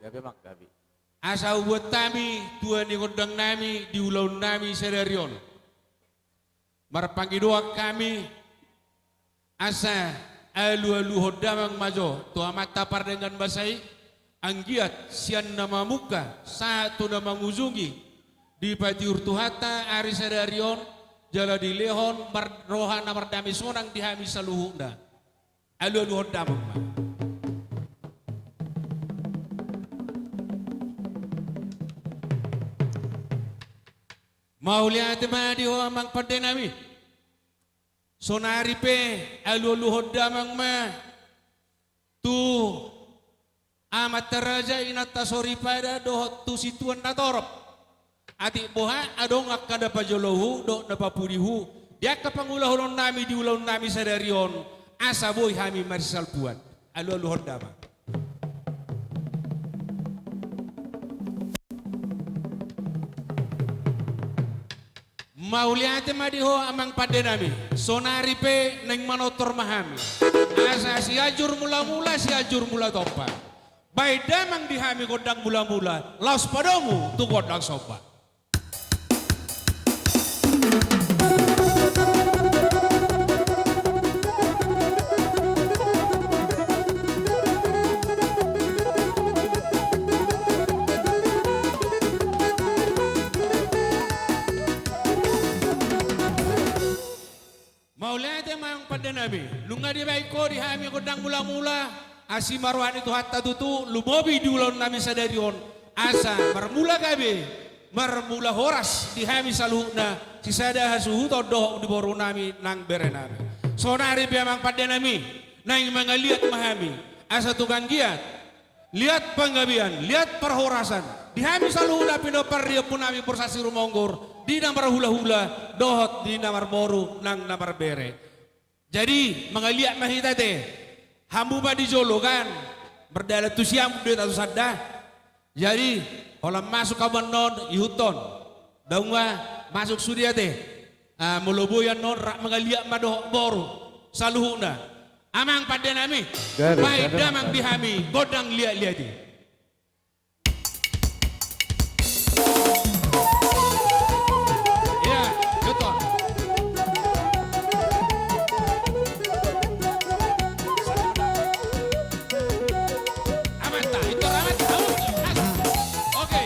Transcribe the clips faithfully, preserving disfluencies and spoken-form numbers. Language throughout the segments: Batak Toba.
Gabe, Amang, gabe. Asa hubuat hami tua ni gondang nami di ulaon nami sadari on. Marpangidoan hami, asa alualuhon damang ma jo tu Amanta Pardenggan Basa i, anggiat sian na mamungka sahat tu na mangujungi, dipatiur Tuhanta ari sadari on, jala dilehon mar-, roha na mardame sonang di hami saluhutna. Alualuhon damang ma. Mauliate ma di ho, Amang pande nami. Sonari pe alualuhon damang ma tu amanta raja, inanta soripada dohot tu situan na torop. Atik boha adong angka na pajolohu dohot na papudihu di angka pangulahonon nami di ulaon nami sadari on, asa boi hami marsisalpuan. Alualuhon damang. Mauliate ma di ho, Amang pande nami. Sonari pe naeng manortor ma hami. Asa Sianjur Mulamula, Sianjur Mulatompa. Baen damang di hami gondang mulamula, laos padomu tu gondang somba. Mauliate ma, Amang pande nami. Nunga dibaen ho di hami gondang mulamula, asi ma roha ni Tuhanta tutu, lumobi di ulaon nami sadari on, asa marmula gabe, marmula horas di hami saluhutna, sisada hasuhuton dohot di boru nami nang bere nami. Sonari pe, Amang pande nami, naeng mangaliat ma hami, asa tung anggiat liat panggabean, liat parhorasan di hami saluhutna pinompar ni ompu nami Borsak Sirumonggur, di na marhulahula dohot di na marboru nang na marbere. Jadi mangaliat ma hita te, hamu ma di jolo kan, mardalan tu siamun do hita tu sanda. Jadi holan masuk hamu annon, ihuthon. Dao ma masuk sude ate. Ah, molo boi annon rap mangaliat ma dohot boru saluhutna. Amang pande nami, gabe, baen damang di hami gondang liatliat i. Iya, betul. Amanta, itu Amanta. Oke.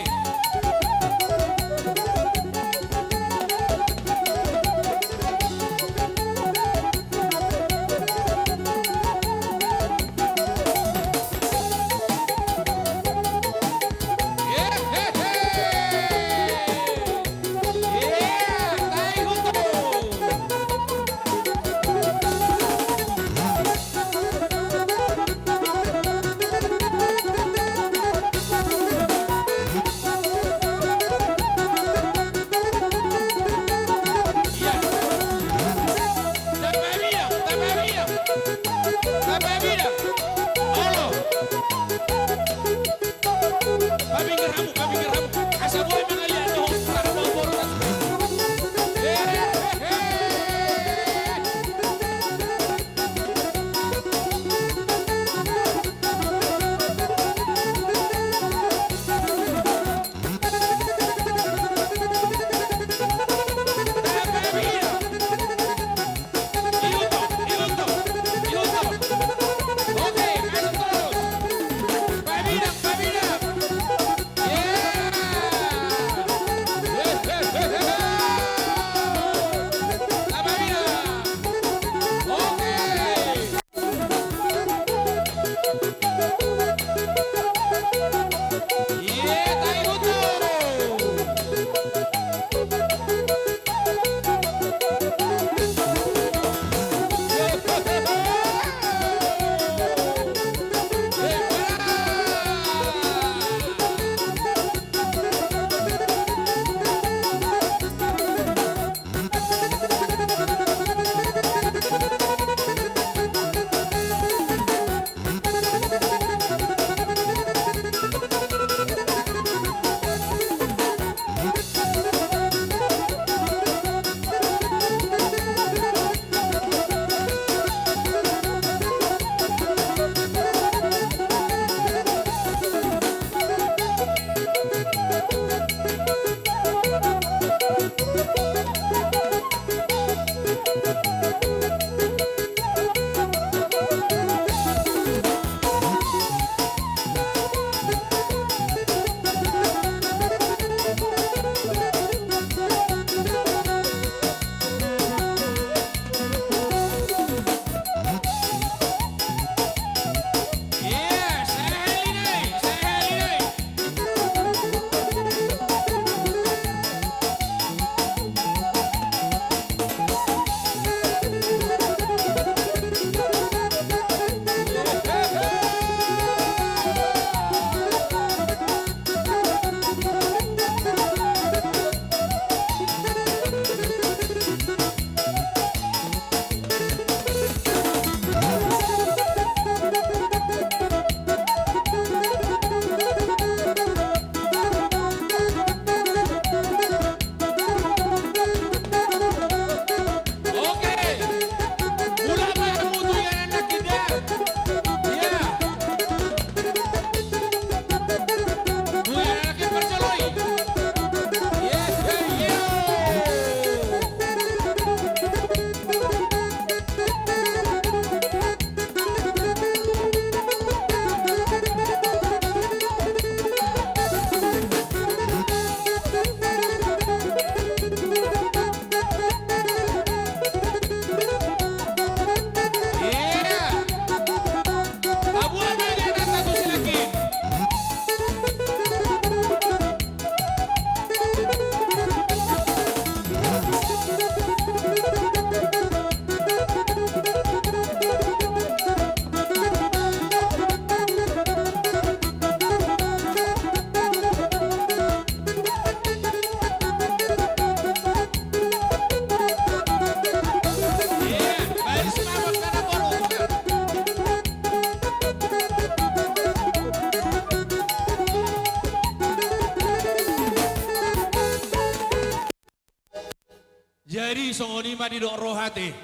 Jadi songon i ma didok roha ate.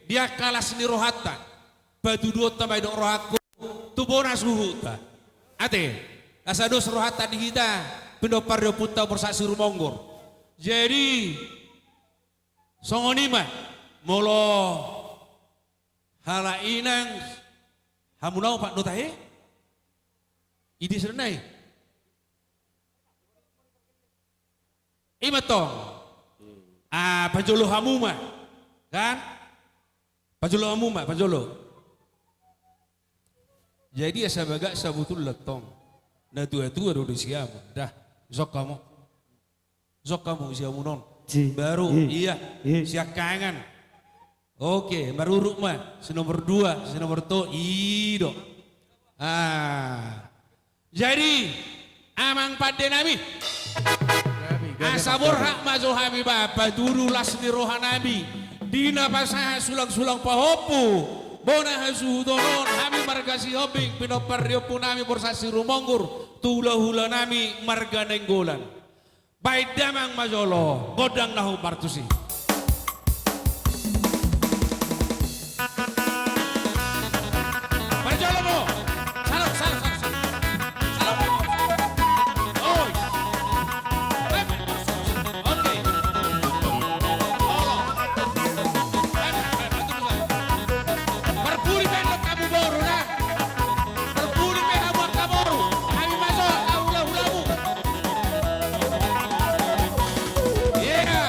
Di angka las ni rohanta, patuduhonta ma didok rohangku tu bona suhutta. Ate, asa dos rohanta di hita, pinompar ni ompunta Borsak Sirumongur. Jadi songon i ma, molo halak inang, hamu na opat do tahe? Ide senai. I ma tong. Ah, pajolo hamu ma. Kan? Pajolo hamu ma, pajolo. Jadi asa bagak sabotulna tong. Na tua-tua do di siamun. Dah, sok hamu. Sok hamu siamun on. Baru, iya, siangkangan. Oke, maruruk ma, si nomor dua, si nomor tolu, i do. Ah. Jadi, amang pande nami. Asa borhat ma jo hami ba, patudu las ni roha nami. Di na pasahat sulang-sulang pahompu. Bona hasuhuton on, hami marga Sihombing, pinompar ni ompu nami Borsak Sirumonggur, tu hula-hula nami marga Nainggolan. Baen damang ma jolo gondang na hombar tusi. Parjolo mo. Salom, salom, salom, salom. Salom. Oi. Oke. Olo. Parpudi pe hamu boru na. Parpudi pe hamu angka boru. Hami ma jo angka hula-hulamu. Iya.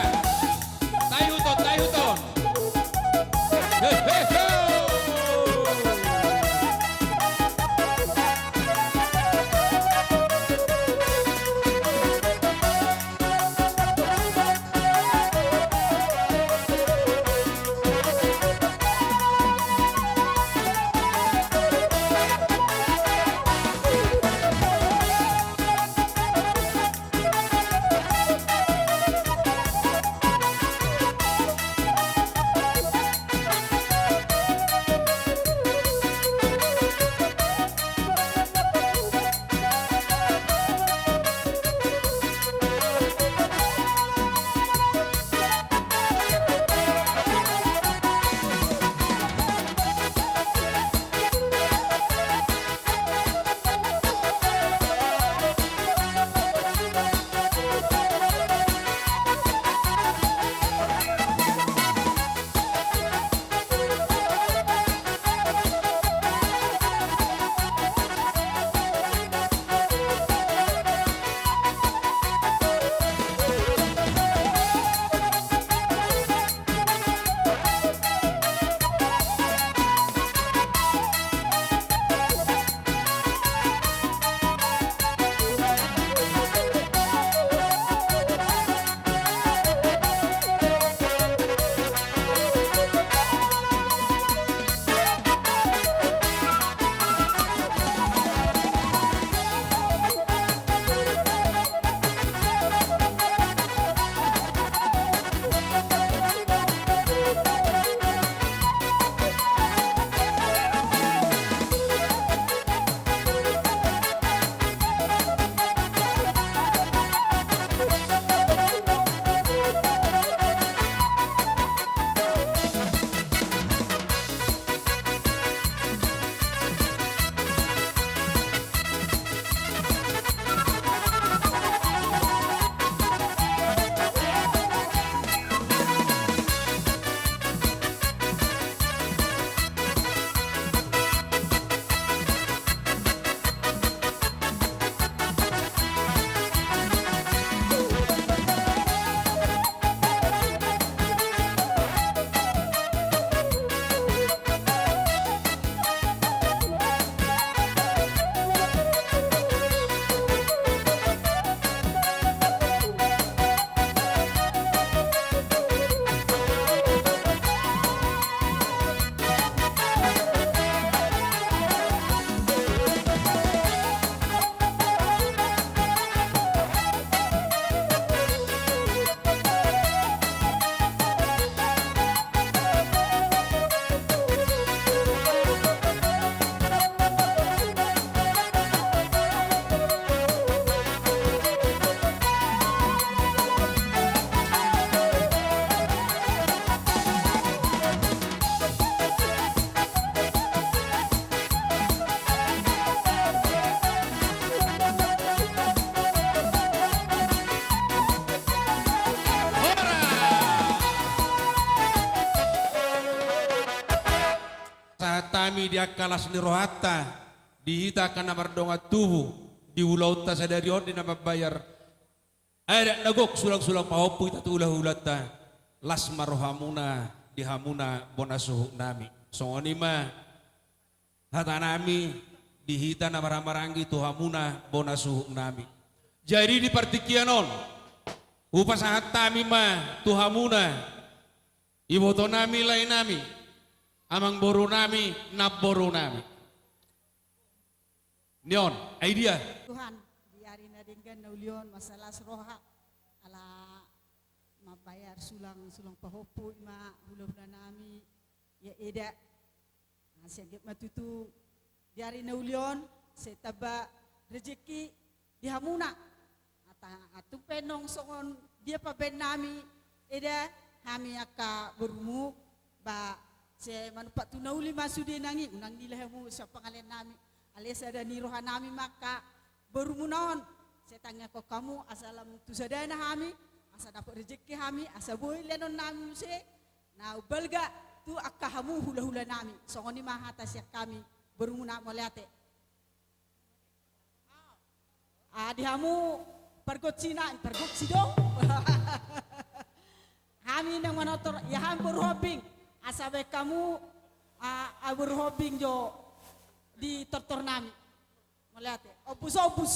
Hami di angka las ni rohanta, di hita angka na mardongan tubu, di ulaonta sadari on di na mambayar adat na gok, sulang-sulang pahompu hita tu hula-hulanta, las ma rohamuna di hamuna bona suhutnami. Songon i ma hatanami di hita na marhahamaranggi tu hamuna bona suhutnami. Jadi di partingkian on, hupasahat hami ma tu hamuna, ibotonami, laenami, amangborunami, namborunami. Ni on, ai dia. Tuhan, di ari na denggan na uli on, mansai las roha, ala mambayar sulang-sulang pahompu i ma hula-hulanami, ia eda. Nah, sai anggiat ma tutu di ari na uli on, sai tamba rejeki di hamuna. Ata, tung pe nang songon dia pambaennami, eda, hami angka borumu, ba, sai manumpak tu na uli ma sude nang i, unang nilai hamu sian pangaleannami. Alai sada ni rohanami ma angka borumuna on, sai tangiangkon hamu, asa lam tu sadana hami, asa dapot rejeki hami, asa boi leanonnami muse na umbalga tu angka hamu hula-hulanami. Songon i ma hata sian hami borumuna, mauliate. Ah, di hamu pargonsi na, pargonsi do. Hami naeng manortor, ia hami boru Hombing, asa baen hamu, ah, ah, boru Hombing jo di tortornami. Mauliate. Ombus, ombus.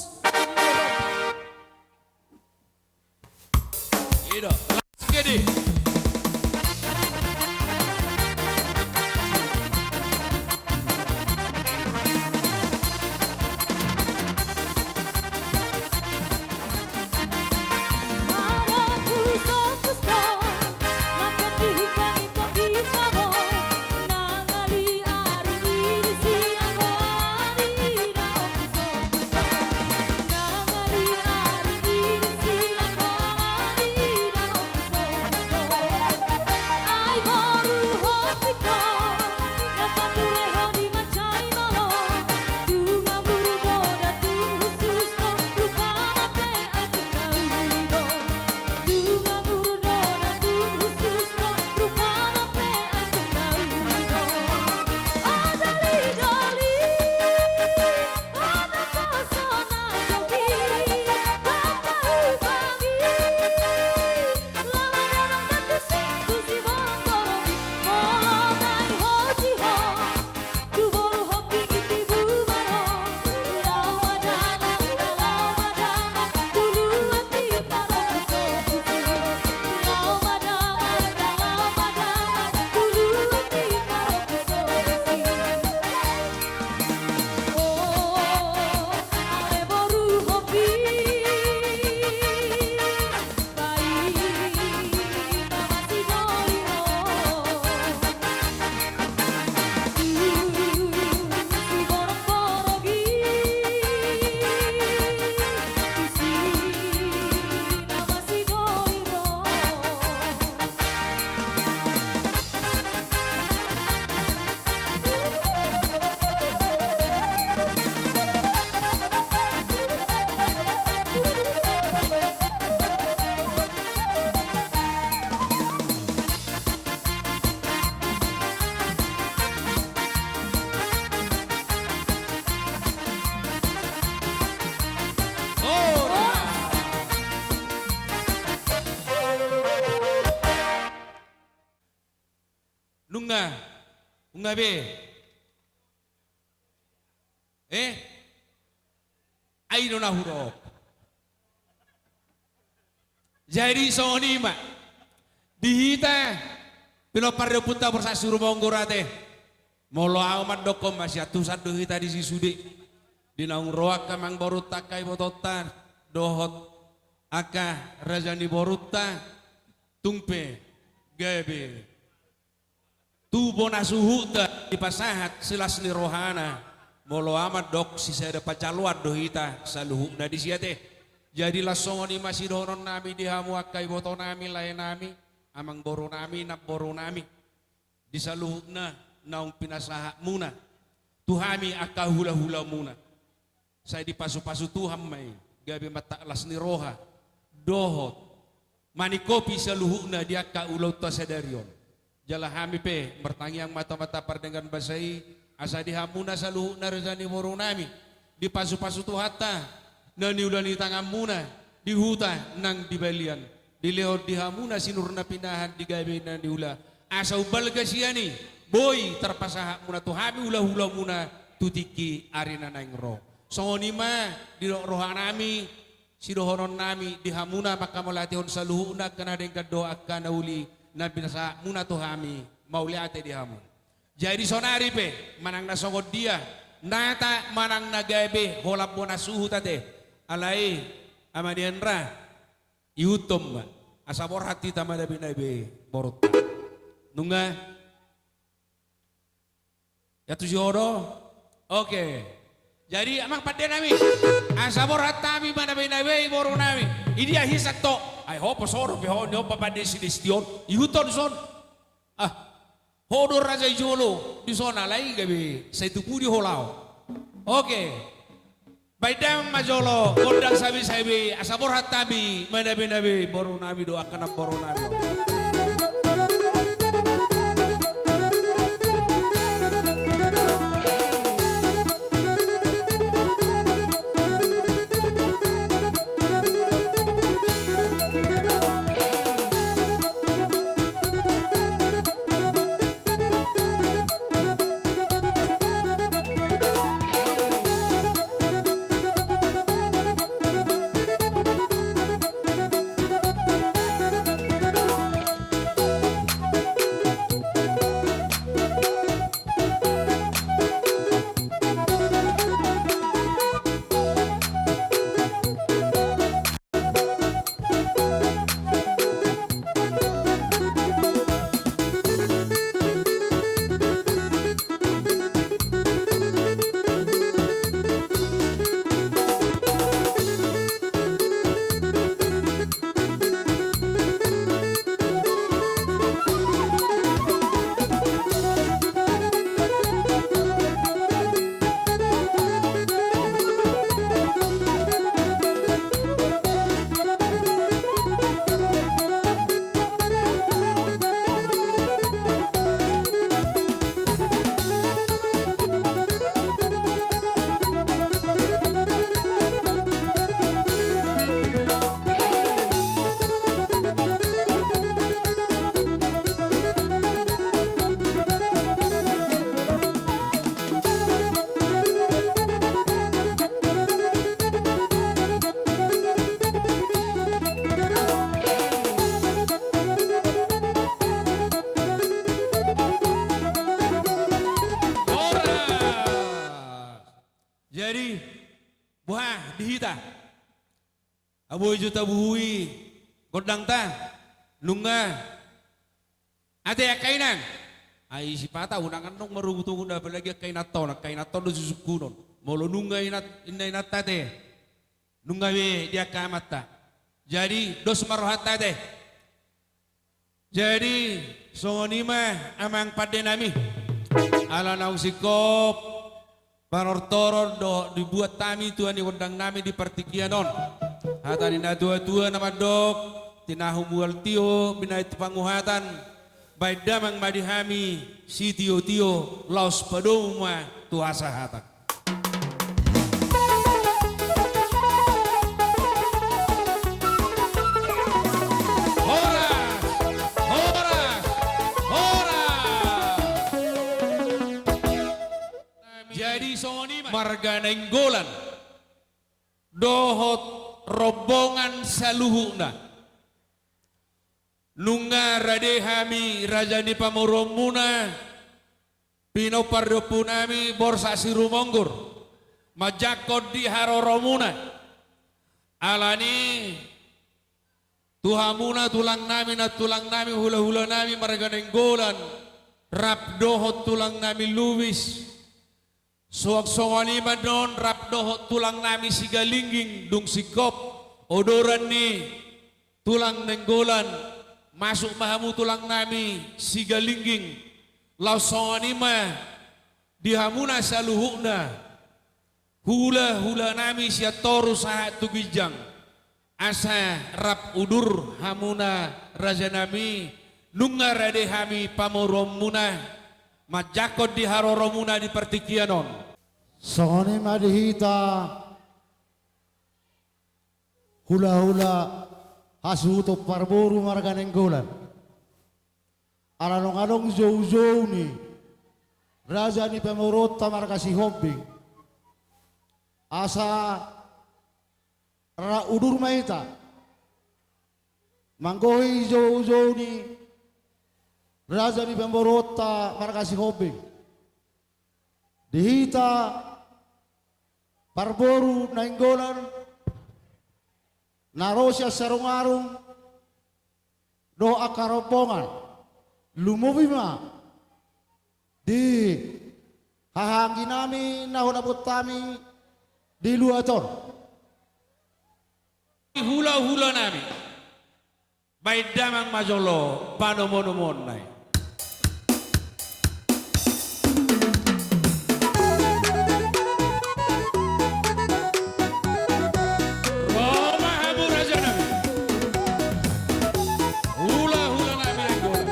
Ido. Gede. Nunga, nunga be. Eh? Ai do na hudok. Jadi songon i ma di hita, pinompar ni ompunta Borsak Situmorang Gora ate. Molo ahu mandokkon, masiantusan do hita disi sude. Di naung ro angka amangborunta, angka ibotonta dohot angka raja ni borunta, tung pe gabe tu bona suhutna dipasahat silas ni rohana. Molo ahu mandok, sisada panjaloan do hita saluhutna disi ate. Jadi laos songon i ma sidohononnami di hamu angka ibotonami, laenami, amangborunami, namborunami, di saluhutna naung pinasahatmuna tu hami angka hulahulamuna. Sai dipasupasu Tuhan ma i, gabe mantak las ni roha dohot maningkopi saluhutna di angka ulaonta sadari on. Jala hami pe martangiang ma tu Amanta Pardenggan Basa i, Asa di hamuna saluhutna raja ni boru nami, dipasupasu Tuhanta na niula ni tanganmuna di huta nang di balian, dilehon di hamuna sinur na pinahan di gabe na niula, asa umbalga sian i boi tarpasahat muna tu hami hulahulamuna tu tingki ari na naeng ro. Songon i ma didok roha nami, sidohonon nami di hamuna manghamauliatehon saluhutna angka na denggan dohot angka na uli na pinasahat muna tu hami, mauliate di hamu. Jadi sonari pe manang na songon dia, nata manang na gabe holan bona suhut ate. Alai, Ama ni Andra, ihuthon ma, asa borhat hita manabenabe borunta. Nunga? Ya tu si ho do? Oke. Jadi amang pande nami, asa borhat hami manabenabe boru nami. Idia hian sahat ho? Ai ho pe so do pe ho ni ho pande si Destion. Ihuthon son. Ah. Ho do raja i jolo dison, alai gabe sai tu pudi ho laho. Oke. Baen damang ma jolo gondang sabesabe asa borhat hami manabenabe boru nami dohot angka namboru nami. Horas. Jadi, boha di hita? Abo i jo tabuhui gondangta, nunga. Ate angka inang. Ai sipata unang annon marugutugut, apalagi angka inanta on, angka inanta on do sisungkunon. Molo nunga inat, inna inanta ate. Nunga be di angka amanta. Jadi, dos ma rohanta ate. Jadi, songon i ma amang pande nami. Ala naung singkop panortoron dohot dibuat hami tua ni gondang nami di partingkian on. Hata ni natuatua na mandok, tinahu mual tio, binahen tu panguhatan, baen damang ma di hami sitiotio, laos padomu ma tu hasahatan. Horas, horas, horas. Jadi songon i ma marga Nainggolan dohot rombongan saluhutna. Nunga rade hami raja ni pamoruonmuna, pinompar ni ompunami Borsak Sirumonggur, manjangkon di haroromuna. Alani tu hamuna tulangnami, nantulangnami, hulahulanami marga Nainggolan, rap dohot tulangnami Lubis. Suang songon i ma annon rap dohot tulangnami Sigalingging, dung singkop odoran ni tulang Nainggolan, masuk ma hamu tulangnami Sigalingging. Laos songon i ma di hamuna saluhutna, hulahulanami sian toru sahat tu ginjang. Asa rap udur hamuna rajanami, nunga rade hami pamoruonmuna. manjangkon di haroromuna di partingkian on. Songon i ma di hita hulahula hasuhuton parboru marga Nainggolan. Ala naung adong joujou ni raja ni pamoruonta marga Sihombing, asa rap udur ma hita manggohi joujou ni raja ni pamoruonta marga Sihombing. Di hita parboru Nainggolan na ro sian Sarung Arung dohot angka rombongan, lumobi ma di hahaanggi nami na hona boan hami di luat on. Hulahula nami, baen damang ma jolo panomunomuonna i. Ro ma hamu raja nami. Hulahula nami Nainggolan.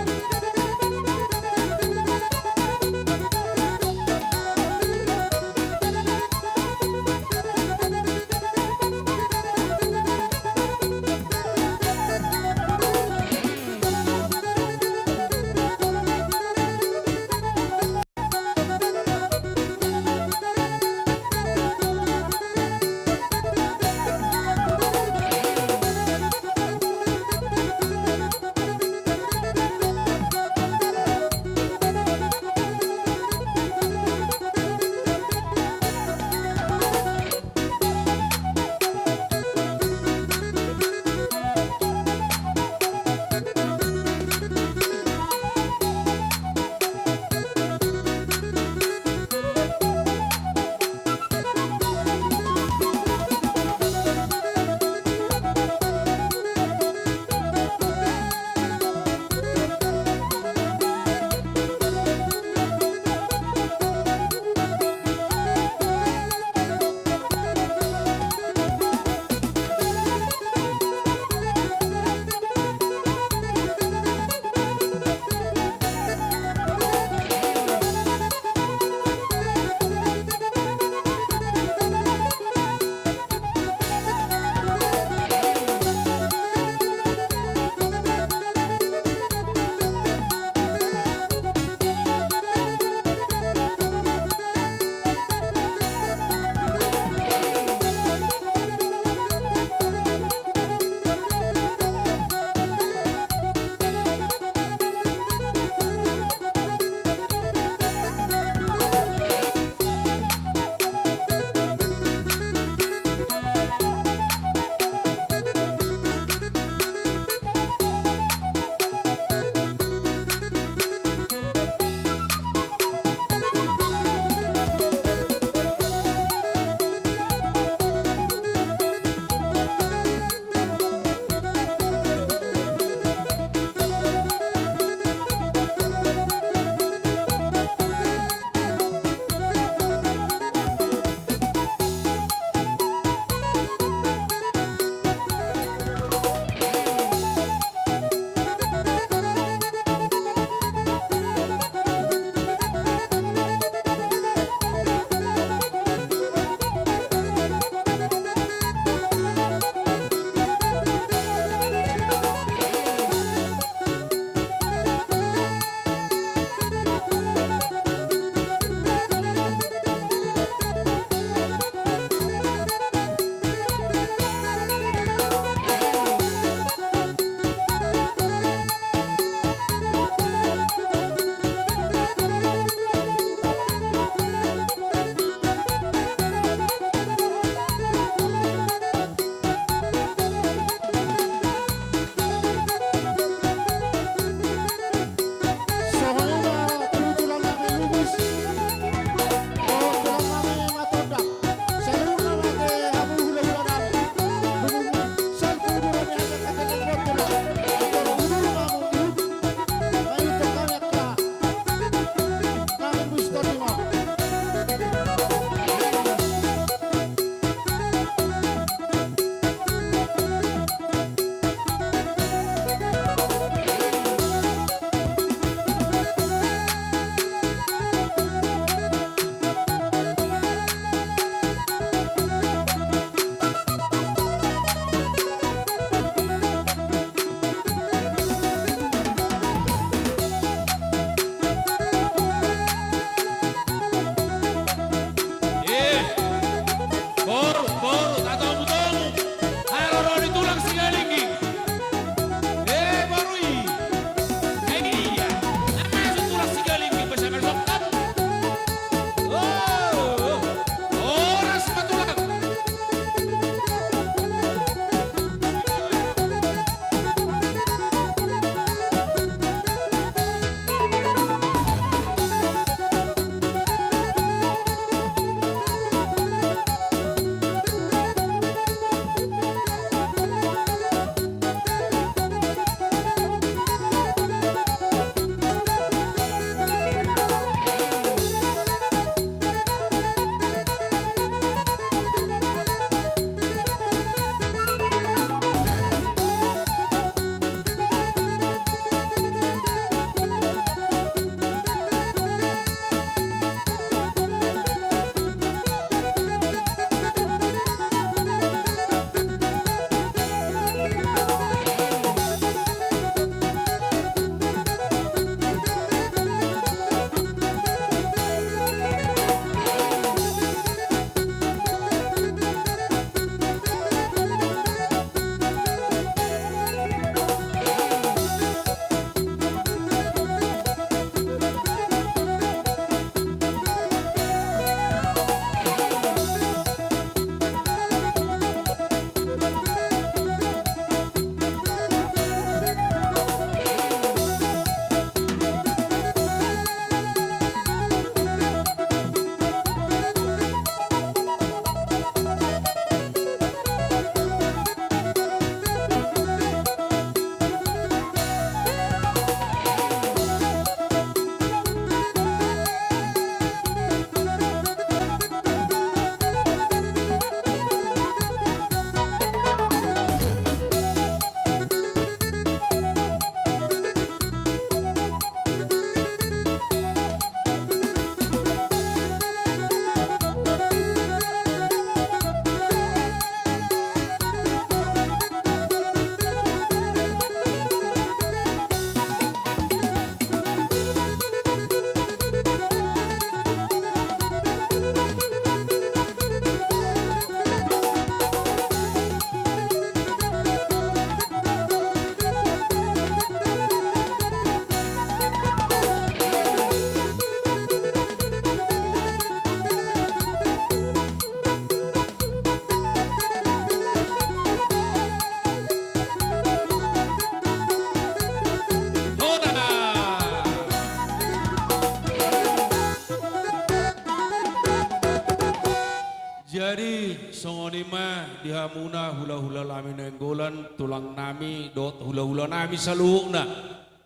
Di hamuna hulahula nami Nainggolan, tulang nami dohot hulahula nami saluhutna.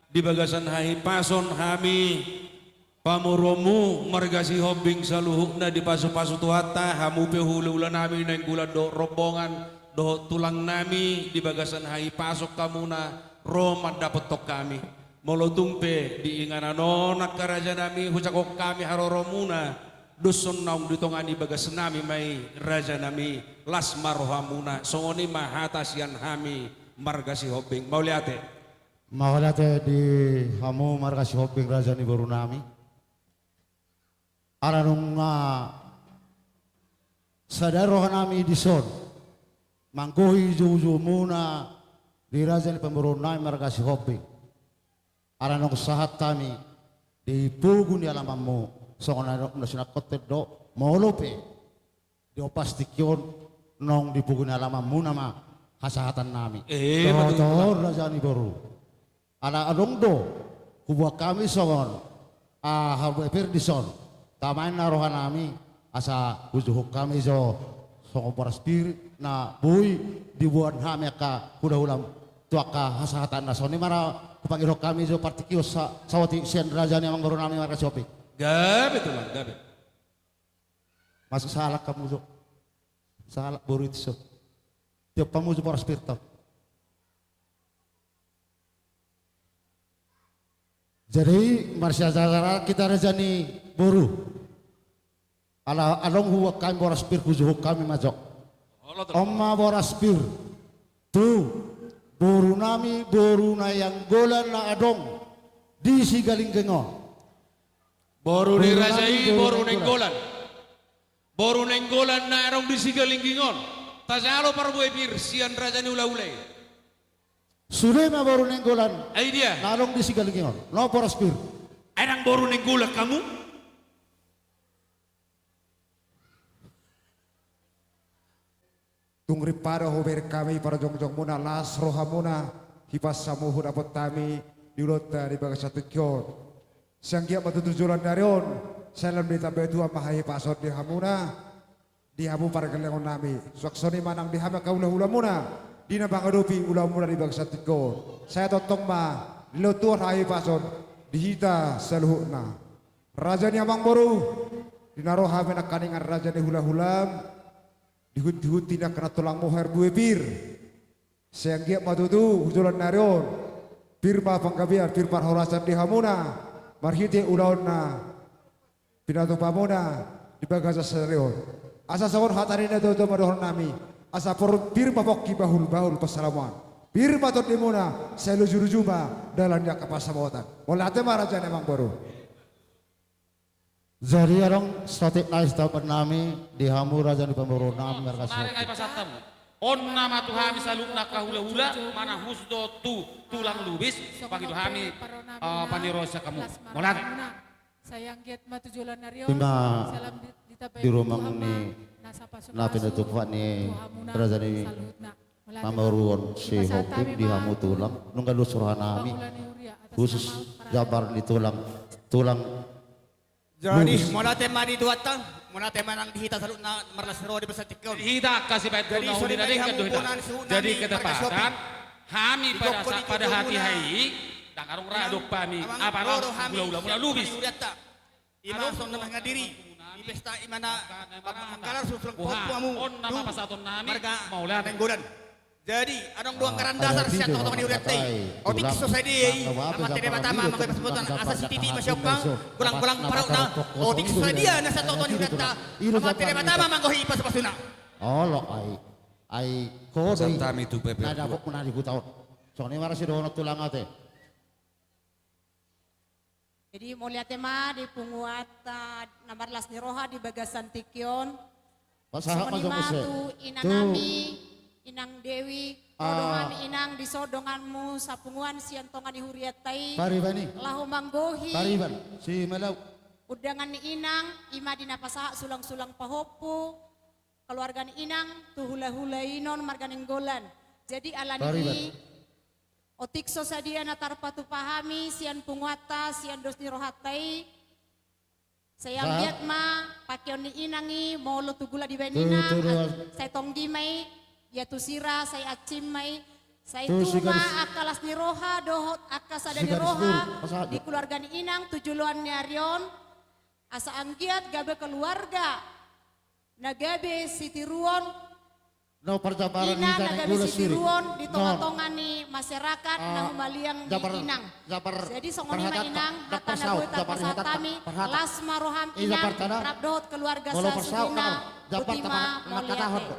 Di bagasan hahipason hami pamoruonmu marga Sihombing saluhutna dipasupasu Tuhanta, hamu pe hulahula nami Nainggolan dohot rombongan dohot tulang nami di bagasan hahipason hamuna ro mandapothon hami. Molo tung pe di inganan on angka raja nami hujangkon hami haroromuna, dos on naung di tonga ni bagas nami ma i raja nami, las ma rohamuna. Songon i ma hata sian hami marga Sihombing. Mauliate. Mauliate di hamu marga Sihombing raja ni boru nami. Ala nunga sada roha nami dison manggohi joujoumuna di raja ni pamoruon nami marga Sihombing. Ala naung sahat hami di pogu ni alamanmu, songon na sinangkot do, molo pe di ombas tingki on naung di pogu ni alamanmuna ma hasahatan nami. Eh, dohot raja ni boru. Ala adong do huboan hami songon, ah, harbue pir dison. Tama i na roha nami asa hujuhuk hami jo songon boras pir na boi diboan hami angka hulahulam tu angka hasahatan na songon i ma na hupangidohon hami jo partingkian sa-, saotik sian raja ni amangboru nami marga Sihombing. Gabe tulang, gabe. Masuk sahalak hamu jo. Sahalak boru i dison. Tiop hamu jo boras pir ta. Jadi marsiajar hita raja ni boru. Ala adong huboan hami boras pir hujuhuk hami ma jo. On ma boras pir tu boru nami boru Nainggolan na adong di Sigalingging on. Boru ni raja i boru Nainggolan. Boru Nainggolan na adong di Sigalingging on. Tajalo parbue pir sian raja ni hulahula i. Sude ma boru Nainggolan. Ai dia. Na adong di Sigalingging on. Na boras pir. Ai ndang boru Nainggolan hamu? Tung ripado hubereng hami parjongjongmuna, las rohamuna, hipas hamu hudapot hami di ulaonta di bagasan tingki on. Sai anggiat ma tutu joloan ni ari on, sai lam ditambai Tuhan ma hahipason di hamuna, di hamu pargellengon nami. Suang songon i ma nang di hami angka hulahulamuna, di na mangadopi ulaonmuna di bagasan tingki on. Sai tongtong ma dilehon Tuhan hahipason di hita saluhutna. Raja ni amangboru, di na ro hami nangkaningan raja ni hulahulam, dihutihut ni angka na tulang mohar bue pir. Sai anggiat ma tutu hujoloan ni ari on, pir ma panggabean, pir parhorasan di hamuna, marhite ulaon na pinatupamuna di bagasan sadari on. Asa songon hata ni na tuatua ma dohonon nami, asa por-, pir ma pongki bahulbahul pansamotan. Pir ma tondimuna, sai lujuluju ma dalan ni angka pansamotan. Mauliate ma raja ni amangboru. Jadi adong saotik nai sitahutan nami di hamu raja ni pamoruon nami marga Sihombing. On nama tu hami saluhutna angka hulahula, manang huso do tu tulang Lubis, pangido hami, eh, panirosakmu. Mauliate. Ima di rumang ni na pinatupa ni raja ni pamoruon Sihombing di hamu tulang, nunga dos roha nami. Khusus jambar ni tulang, tulang Jadi, mauliate ma di Tuhanta, mauliate ma nang di hita saluhutna marlas ni roha di bagasan tingki on. Hita angka sipaetuhon na uli na denggan do hita. Jadi, ketepatan, hami pada sa-, pada hatiha i, ndang adong ra do hami, apa ra, hulahula muna Lubis. Ima songon na manghadiri di pesta, ima na mangkalar susulang pahompu hamu tu marga Nainggolan. Jadi, adong dua anggaran dasar sian tongatonga ni hurianta i. Otik so sadia i, Amanta Debata ma manggohi pansamotan, asa sititi ma siompang, golanggolang parutna. Otik so sadia na sian tongatonga ni hurianta, Amanta Debata ma manggohi pasupasuna. Olo, ai, ai, ho do i na dapot muna di huta on. Songon i ma ra sidohonon tulang ate. Jadi, mauliate ma di punguanta na marlas ni roha di bagasan tingki on. Songon i ma tu inang nami, Inang Dewi, ro do hami inang dison donganmu sapunguan sian tonga ni hurianta i. Laho manggohi undangan ni inang, ima di na pasahat sulangsulang pahompu, keluarga ni inang, tu hulahula i non marga Nainggolan. Jadi, ala ni i, otik so sadia na tarpatupa hami sian punguanta, sian dos ni rohanta i. Sai anggiat ma pangkeon ni inang i, molo tu gula dibaen inang, sai tonggi ma i, Ia tusi ra sai ansim ma i, sai tusi tubu ma garis, angka las ni roha dohot angka sada ni roha di keluarga ni inang tu joloan ni ari on, asa anggiat gabe keluarga na gabe sitiruon, na gabe sitiruon di tongatonga ni masyarakat na humaliang di inang. Jadi songon i ma inang hata na boi tapasahat hami, las ma roham inang rap dohot keluarga sasudena. Botima, mauliate.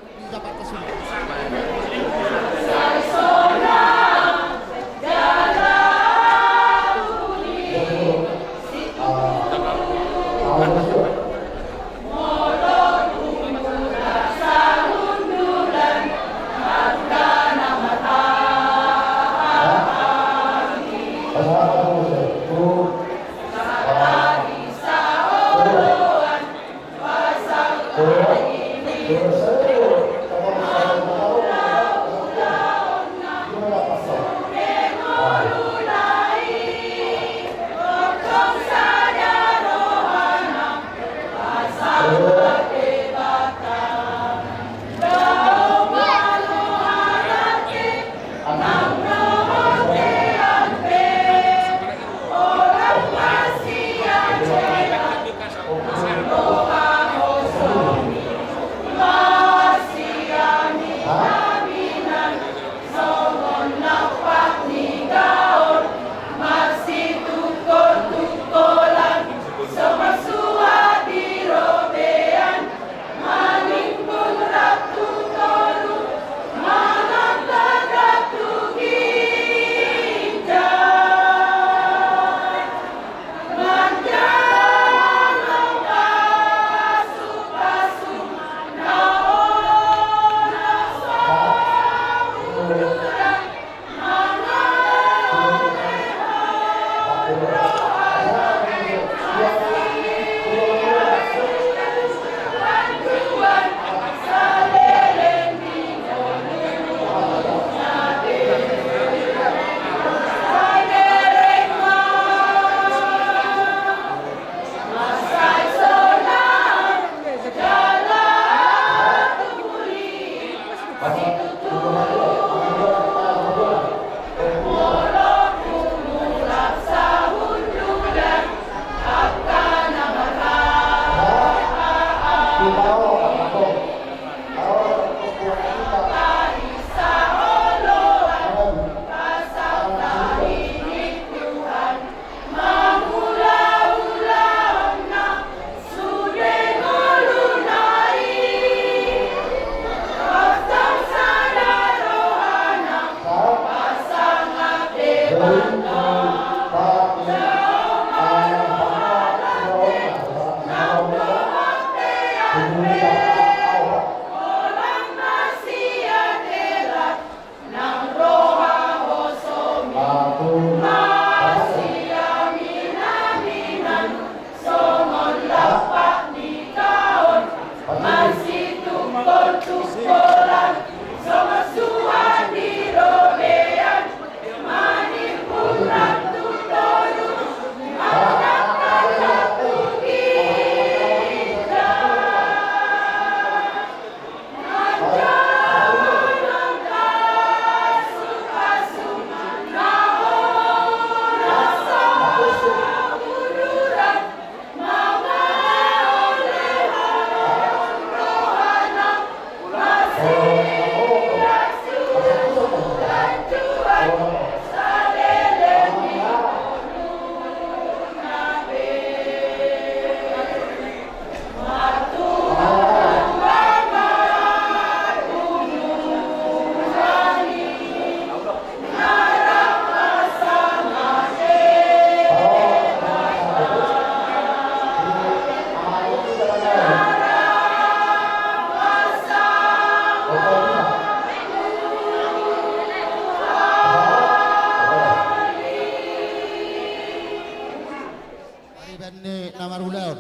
Pariban ni na marulaon.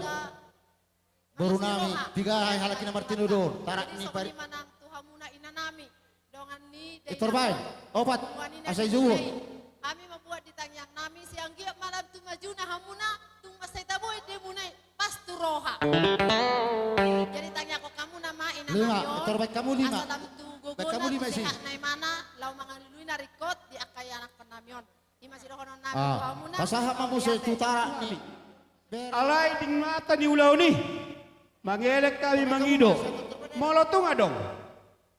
Boru nami, piga hahai halak i na martinodohon, tarak ni pari. Songon i ma nang tu hamuna ina nami, dongan ni Daihatoli. Opat, asa i juo. Hami mambuat di tangiang nami, sai anggiat ma lam tu majuna hamuna, tung mansai taboi di hamuna i, pas tu roha. Jadi tangiangkon hamuna ma ina nami on. Lima, asa lam tu gogona. Lima isi. Sehat na imana, laho mangalului na ringkot di angka ianakkon nami on. Ima sidohonon nami tu hamuna. Pasahat ma muse tu utara ni. Alai di mata ni ulaon i, mangelek hami mangido. Molo tung adong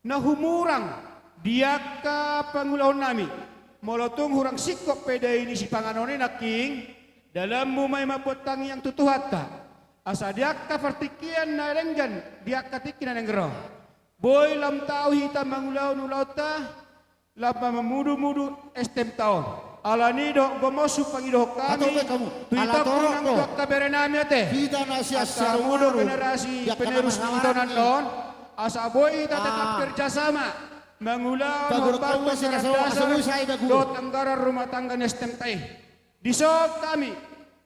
na humurang di angka pangulaon nami, molo tung hurang singkop pe dai ni sipanganon i nangkin, dalanmu ma i mambuat tangiang tu Tuhanta. Asa di angka partingkian na denggan, di angka tingki na naeng ro, boi lam tau hita mangulahon ulaonta, lam mamudumudu S T M ta on. Alani i dohot gomos hupangidohon hami tu itongku nang tu angka bere nami ate. Asa ro do generasi penerus ni itonan on, asa boi hita tetap kerjasama mangulahon hombar tu anggaran dasar dohot anggaran rumah tangga ni S T M ta i. Dison hami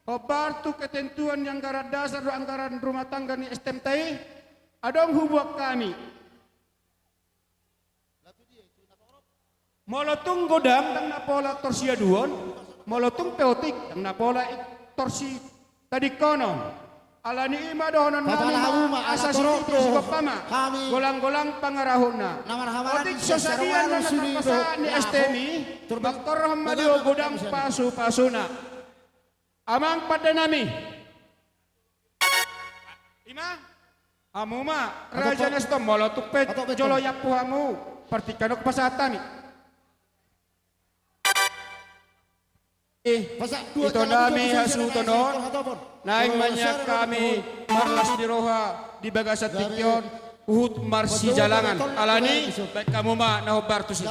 hombar tu ketentuan ni anggaran dasar dohot anggaran rumah tangga ni S T M ta i, adong hubuat hami. Molo tung godang, ndang na pola tor siaduon. Molo tung pe otik, ndang na pola i tor sitadingkonon. Alani i ma dohonon nami ma, asa sititi sigompa ma, golanggolang pangarahutna. Otik so sadia na tarpasahat ni S T M i, mangkorhon ma di ho godang pasupasuna. Amang pande nami. Ima? Hamu ma raja ni S T M, molo tung pe jolo iampu hamu, partingkian on pasahat hami. Ito nami hasuhuton on, naeng ma nian hami marlas ni roha di bagasan tingki on, huhut marsijalangan. Alani i, baen hamu ma na hombar tusi.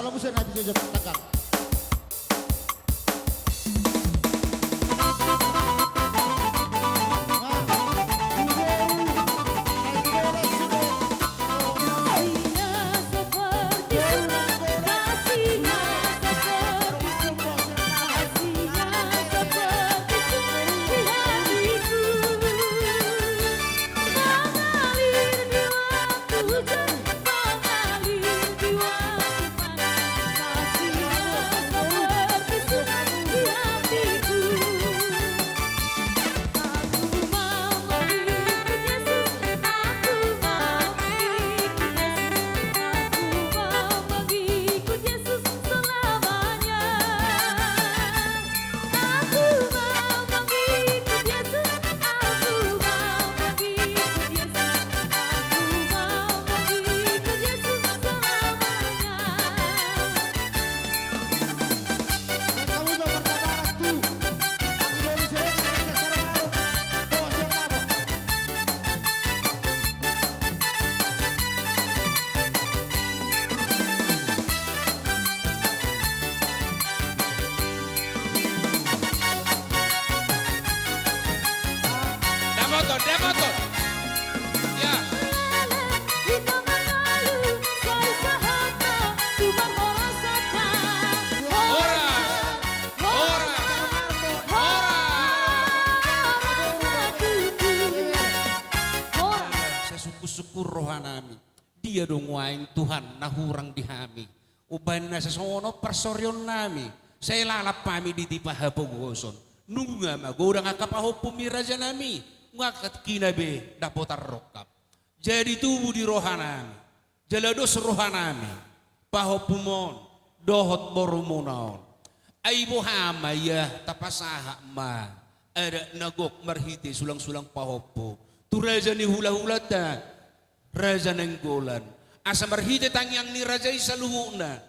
Dapoton, dapoton. Ya. Horas. Horas. Horas. Sasungkunsungkun rohanami. Dia do nuaeng Tuhan na hurang di hami? Umbahen na sasongon on parsorionnami, sai lalap hami di tipa hapogoson. Nunga magodang angka pahompumi rajanami, nunga angka tingkina be dapotan rongkap. Jadi tubu di rohanami, jala dos rohanami, pahompum on dohot borumuna on. Ai boha ma ia tapasahat ma adat na gok marhite sulangsulang pahompu tu raja ni hulahulanta, Raja Nainggolan. Asa marhite tangiang ni raja i saluhutna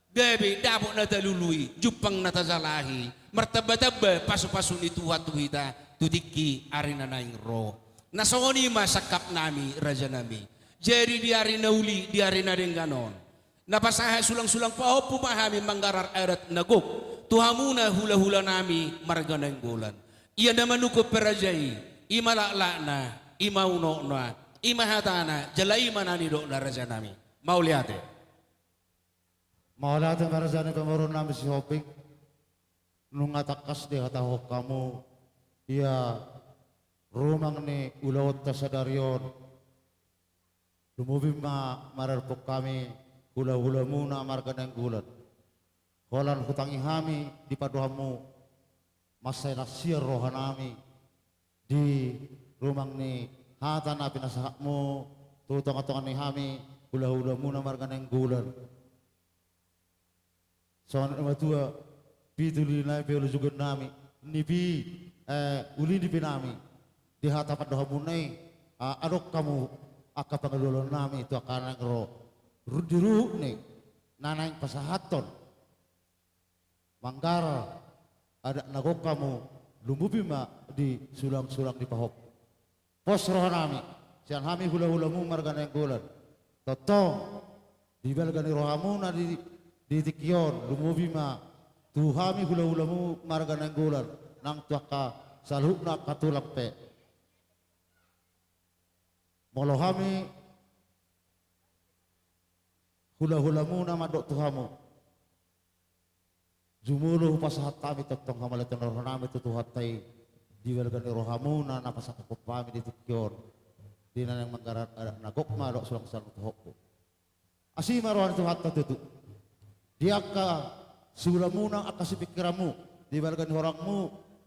gabe dapot na talului, jumpang na tajalahi, martambatamba pasupasu ni Tuhan tu hita tu tingki ari na naeng ro. Na songon i ma sangkapnami rajanami. Jadi di ari na uli, di ari na denggan on, na pasahat sulangsulang pahompu ma hami manggarar adat na gok tu hamuna hulahulanami marga Nainggolan. Ia na manungkun pe raja i, i ma laklakna, i ma unokna, i ma hatana, jala i ma na nidokna rajanami. Mauliate. Mauliate ma raja ni pamoruonnami Sihombing. Nunga tangkas dihatahon hamu ia rumang ni ulaonta sadari on. Lumobi ma mararpok hami hulahulamuna marga Nainggolan. Holan hutangi hami dipadohanmu mansai las ia rohanami di rumang ni hata na pinasahatmu tu tongatonga ni hami hulahulamuna marga Nainggolan. Songon na matua, pitu lili nami pe ulos jugon nami, nipi, eh, uli nipi nami. Di hata pandohanmuna i, ah, adong hamu angka pangalualuan nami tu angka na naeng ro, ru-, di ruhut ni na naeng pasahathon. Manggarar adat na gok hamu, lumobi ma di sulangsulang ni pahompu. Pos rohanami sian hami hulahulamu marga Nainggolan. Tongtong di balga ni rohamuna di, di tingki on, lumobi ma tu hami hulahulamu marga Nainggolan, nang tu angka saluhutna angka tulang pe. Molo hami hulahulamuna mandok tu hamu, jumolo hupasahat hami tongtong hamauliateon ni rohanami tu Tuhanta i, di balga ni rohamuna na pasangap hami di tingki on, di na naeng manggarar adat na gok ma dohot sulangsulang ni pahompu. Asi ma roha ni Tuhanta tutu di angka siulamuna, angka sipingkiranmu, di balga ni horangmu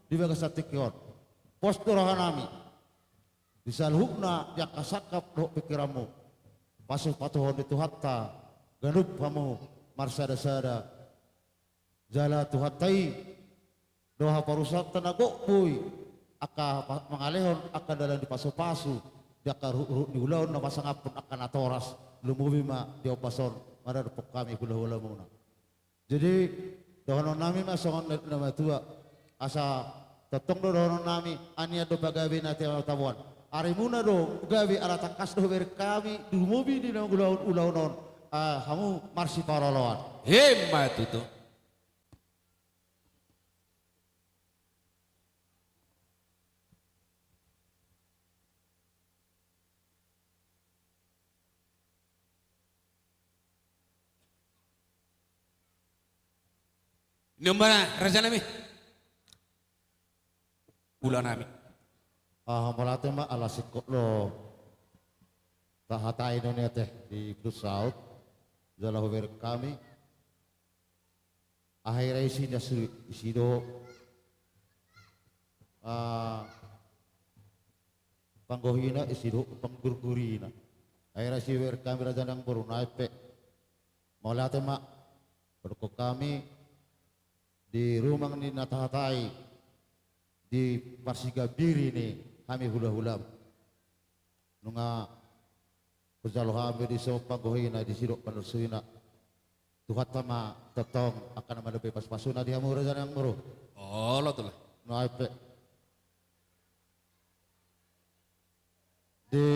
di bagasan tingki on. Pos do rohanami di saluhutna di angka sangkap dohot pingkiranmu. Pasupasuhon ni Tuhanta ganup hamu marsadasada. Jala Tuhanta i do haporusanta na gok boi angka pa-, mangalehon angka dalan ni pasupasu di angka ruhutruhut ni ulaon na pasangaphon angka natoras, lumobi ma di ombas on maradophon hami hulahulamuna. Jadi, dohononnami ma songon na, na matua, asa tongtong do dohononnami, anian do pagabe na tinggal taboan. Arimuna do gabe ala tangkas do hubereng hami, lumobi di na ulaon, ulaon on, ah, hamu marsipaolooloan. Emma tutu. Nunga ma rajanami, hulanami. Ah, mauliate ma ala singkop do tahatai on, ate, di pudun saut jala hubereng hami. Aha hira isi na su-, isi do, ah, panggohina, isi do panggurgurina. Aha hira isi hubereng hami raja nang boru nai pe. Mauliate ma, padokkon hami di rumang ni na tahatai, di parsigambiri ni hami hulahulam. Nunga hujalo hami dison panggohina, disi dohot pandosuina. Tuhanta ma tongtong angka na mandapot pasupasuna di hamu raja nang boru. Olo tutu. Nai pe. Di,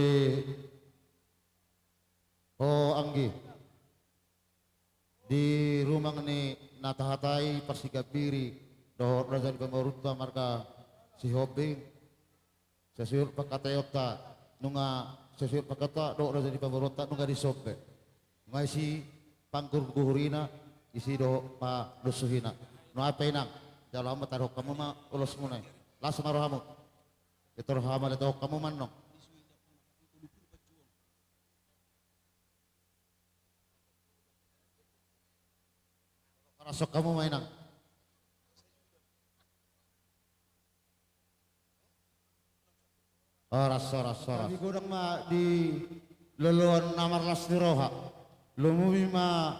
o anggi. Di rumang ni na tahatai parsigambiri dohot raja ni pamoruonta marga Sihombing, sasuhut pangkataionta, nunga sasuhut pangkataionta dohot raja ni pamoruonta nunga dison pe. Nunga isi panggurgurina, isi dohot pandosuina. Nunga pe inang, jalo hamu ma, tadohon hamu ma ulosmuna i. Las ma rohamu. Ito rohamu, ale, tadohon hamu ma annon. Horas, horas, horas ma inang. Horas, horas, horas. Jadi godang ma di loloan na marlas ni roha. Lumobi ma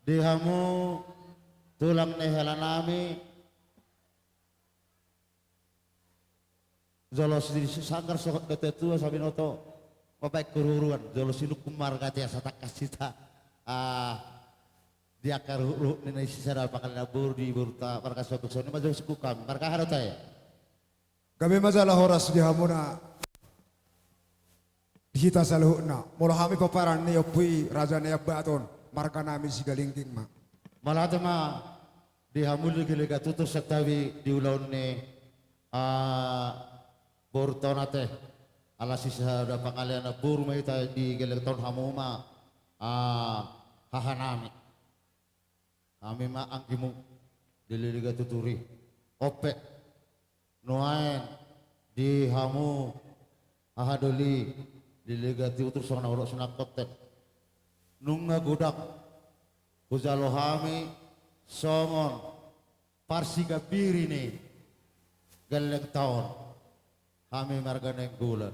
di hamu tulang ni helanami. Jolo si sanggar sohot na tua-tua, sabinoto, mambahen huruhuruan, jolo sinungkun marga, ate, asa tangkas hita, ah, di angka ruhutruhut ni na sisada pangalean boru di borunta marga Sihombing, songon i ma jolo sinungkun hami, marga aha do, ate? Gabe ma jala horas di hamuna. Di hita saluhutna, molo hami pomparan ni ompu i, raja Nai Ambaton, marganami Sigalingging ma. Mauliate ma di hamu legalega tutu santabi di ulaon ni, ah, borunta on, ate. Ala sisada pangalean boru ma hita di gellengta on, hamu ma, ah, hahanami. Hami ma anggimu di legalega tutur i. On pe nuaeng di hamu haha doli di legalega tutur, songon na hudok sonangkoten. Nunga godang hujalo hami songon parsigambiri ni gellengta on, hami marga Nainggolan.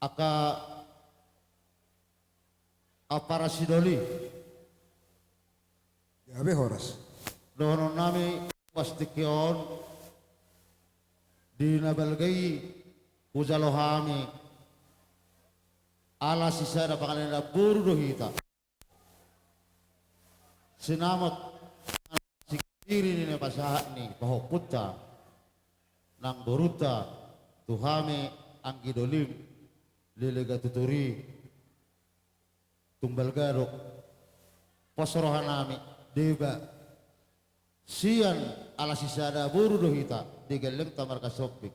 Angka ampara sidoli, Gabe horas. Dohonon nami pas tingki on, di na balga i hujalo hami ala sisada pangalaho ni namboru do hita. Sinamot singkiri ni na pasahat ni pahompunta nang borunta tu hami anggi dolim, leleng gatutur i. Tung balga do pos roha nami, deba sian ala sisada boru do hita di gellengta marga Sombing.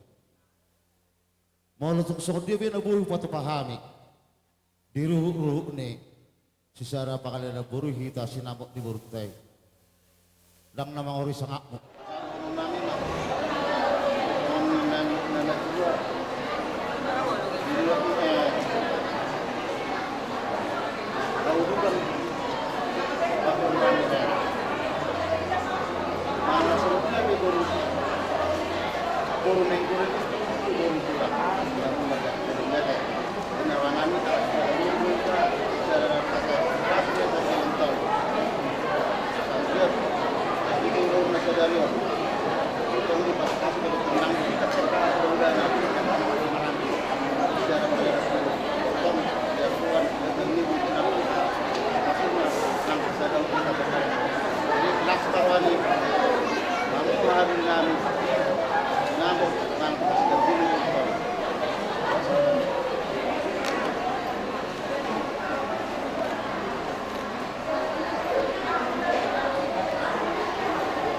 Molo tung songon dia pe na boi hupatupa hami di ruhut-ruhut ni sisada pangalaho ni namboru hita sinamot ni borunta i. Ndang na mangori sangapmu.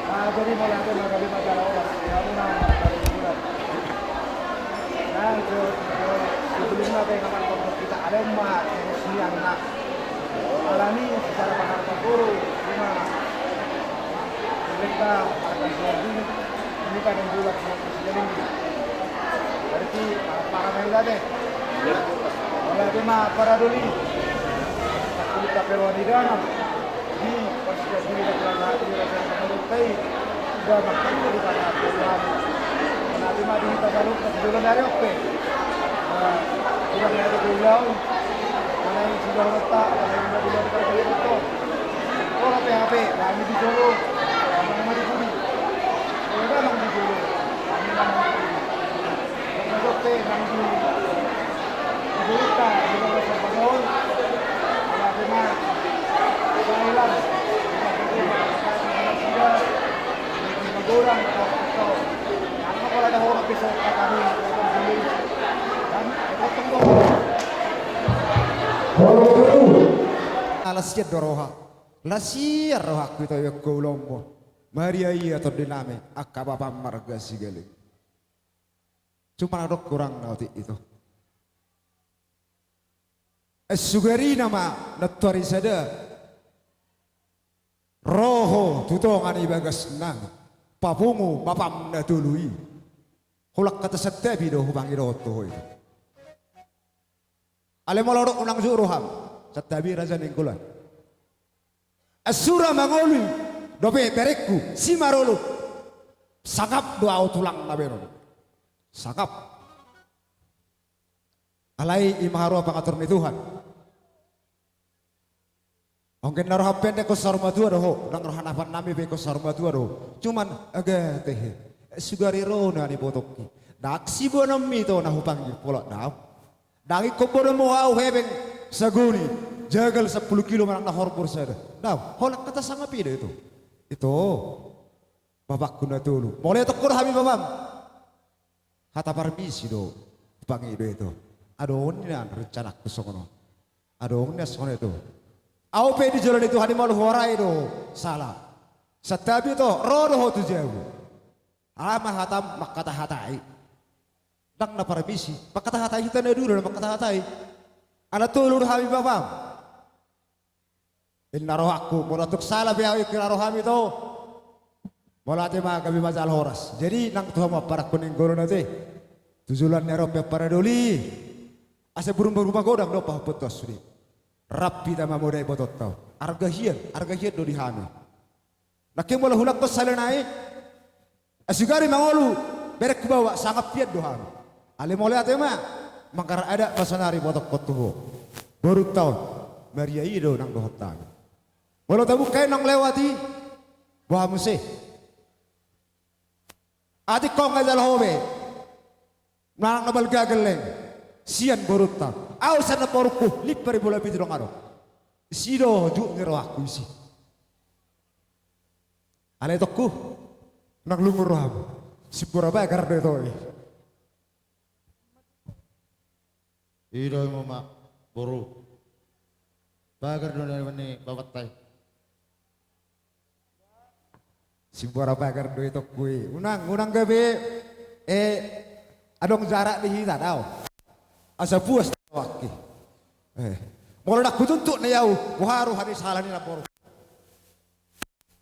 Ah, jadi mauliate ma, gabe ma jala horas. Ya, muna, gabe bulan. Nah, itu, itu, sebelumnya kayak kapan kita ada ma, terus nian, nah. Alani secara paham guru, cuma mereka akan jadi ini kan yang bulat. Jadi, berarti, ah, paham ya, Dade? Iya. Mauliate ma, para doli. Kulit taperoan di dalam. Di pas dia dulu, dia bilang, "Hati dia rasa sama lu, tei." Udah makan, dia dipakai apa, Tuhan. Mauliate ma, di kita baru, pas dulu dari oke. Nah, udah nggak ada pulau. Mana yang sudah retak, mana yang udah dulu, kita beli retak. Kalau P H P, kami di Solo, kami di Budi. Kalau memang di Solo, kami memang di Budi. Kalau P H P, kami di, di Budi, di Budi, Sabadon. Kalau memang, Thailand, kita berdua, kita sudah, kita goreng, kita, kalau ada orang bisa kami, kita beli. Dan, kita tunggu. Ala sian do roha. Ala sian rohangku ito, ianggo ulaonmu. Maria ia tondi nami, angka bapa marga Sigaling. Cuma adong kurang na otik ito. Sugari nama nantuari sada. Ro ho tu tonga ni bagas nami. Papungu bapam na tolu i. Holan hata santabi do hupangidohon tu ho ito. Alai molo adong unang jolo roham, santabi raja ni Nainggolan. Sura mangolu i dope berengku, si marolo. Sangap do au tulang na benon. Sangap. Alai i ma haroa pangatur ni Tuhan. Anggo na roha pendek, ingkon saur matua do ho, ndang roha na panami pe ingkon saur matua do ho. Cuman, agate he. Sugari ro na nibotongki. Ndang siboanonmi ito na hupanggil pola, daong. Ndang ingkon boanonmu au hepeng sagoni, jagal sampulu kilo manang na horbo sada. Daong, holan hata sangap i do ito. Ito. Bapangku na tolu. Molo ia tongko do hami bapam. Hata parmisi do hupangido ito. Adong nian rencanangku songon on. Adong nian songon ito. Au pe di jolo ni Tuhan i molo huarai do sala, santabi ito, ro do ho tu jabu. Aha ma hatam mangkatahatai? Ndang na parmisi. Mangkatahatai hita na dua do na mangkatahatai. Ala tolu do hami bapam. Inna rohangku, molo tung sala pe au, ingkon rohami ito. Mauliate ma, gabe ma jala horas. Jadi nang tu hamu ampara ni Nainggolan ate, tu joloan ni ari on pe ampara doli, asa burung-burung magodang do pahompon tu sude. Rap hita mamodai ibotonta on. Arga hian, arga hian do di hami. Nangkin molo hulangkon sala nai, sugari mangolu berengku baoa, sangap hian do hami. Alai mauliate ma, manggarar adat ma sonari ibotonhon tu ho. Borunta on, Maria i do nang dohononnami. Molo tabungka i naung lewat i, boha muse? Atik ho nga jalo ho be manang na balga gelleng sian borunta. Ahu sian namborungku, limpa ni bola pitu do nga adong. Disi do jut ni rohangku disi. Alai itongku, unang lungun roham. Simbora pagar do ito i. I do i ma, boru. Pagar do na ni bapanta i. Simbora pagar do itongku i. Unang, unang gabe, eh, adong jarak di hita, dao. Asa puas do rohangki. Eh, molo ndang hutuntut na i ahu, boha roha ni sala ni namboru.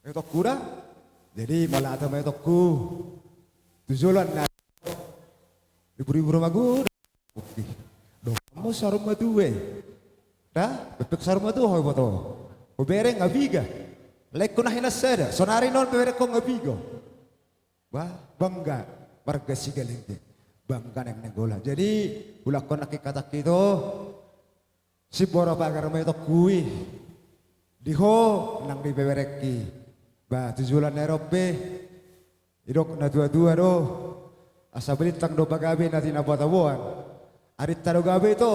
Itongku da. Jadi mauliate ma itongku. Tu joloan na, ibur-ibur ma godang. Oke. Donganmu saur matua i. Da, pepek saur matua ho, iboto. Hubereng nga piga. Laengku na hinan sada, saonari on beberengkon nga piga. Bah, bangga marga Sigalenggeng. Bangga Naeng Nainggolan. Jadi, ulangkon nangkin hatangki ito. Simbora pagar ma itongku i. Di ho nang di beberengki. Bah, tu joloan na i ro be. Didok natua-tua do, asa balintang do pagabe na tinabo-taboan. Arinta do gabe ito,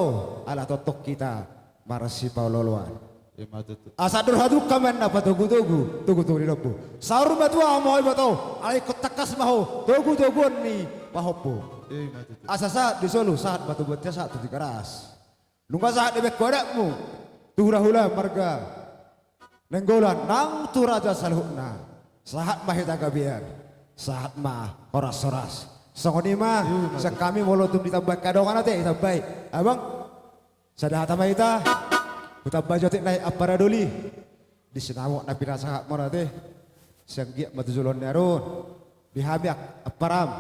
ala tongtong hita marsipaolo-oloan. Ima tutu. Asa andor haduka ma na patogu-togu, togu-togu ni lombu. Saur matua ma ho, iboto, alai ingkon tangkas ma ho togu-toguon ni pahompu. Ima tutu. Asa sahat di solu, sahat ma tu bontean, sahat tu Tigaras. Nunga sahat dibaen ho adatmu tu hula-hula marga Nainggolan nang tu raja saluhutna. Sahat ma hita gabean, sahat ma horas-horas. Songon i ma. Ima tutu. Sian hami, molo tung ditambai angka dongan, ate, ditambai. Abang, sada hata ma hita. Hutambai jo atik nai ampara doli. Di sinamot na pinasahatmon, ate. Sai anggiat ma tu joloan ni ari on, di hami, ak-, amparam,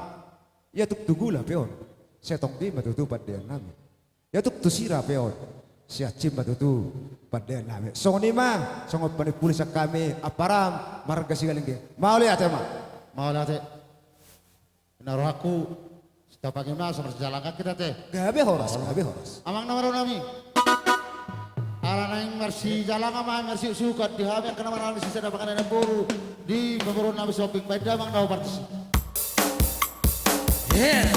ia tung tu gula pe on, sai tonggi ma tutu pandeannami. Ia tung tu sira pe on, sai hansit ma tutu pandeannami. Songon i ma, songon panimpuli sian hami, amparam marga Sigalenggeng. Mauliate ma. Mauliate. Na rohangku, sitapangi ma, so marsijalangan hita, ate. Gabe horas, gabe horas. Amang na marnami. Ala naeng marsijalangan ma, marsiuksukan di hami angka na marnami, sisada panganan boru di pamoruonnami Somping, baen damang na ho partis. Hehe.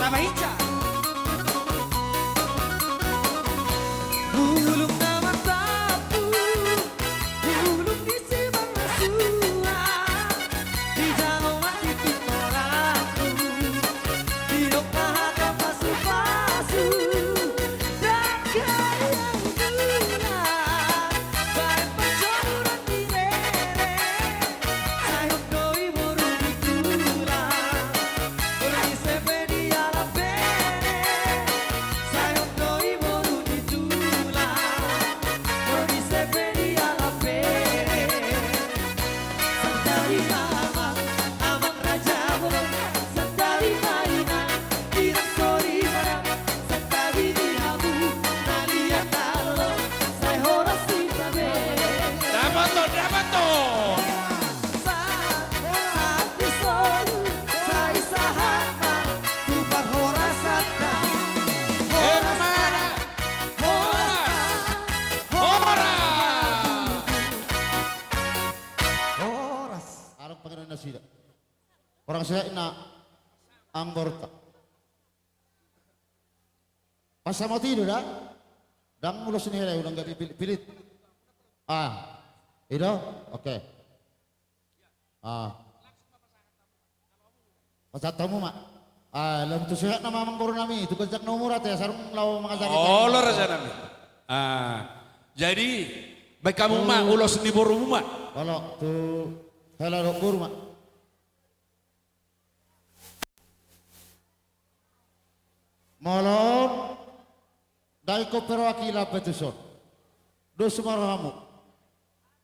Tama hinca. Bulung na martampu, bulung ni si Barnasua. Dijalo ma tintin marangkup, didok ma hata pasu-pasu. Dangka i anggulan, baen pancoran ni rere. Sai hot do i boru ni tulang. Kurang sehat na amang borunta. Pasamot i do da. Ndang ulos ni hela i, unang gabe pilit-pilit. Ah, i do. Oke. Ah. Pasahat hamu ma. Ah, lam tu sehat nama amang boru nami, tu ganjang na umur ate, asa dung laho mangajari. Olo raja nami. Ah. Jadi baen hamu ma ulos ni borumu ma. Olo, tu hela dohot boru ma. Molo on, dang ingkon pe rohangki lambat tuson. Dos ma rohamu.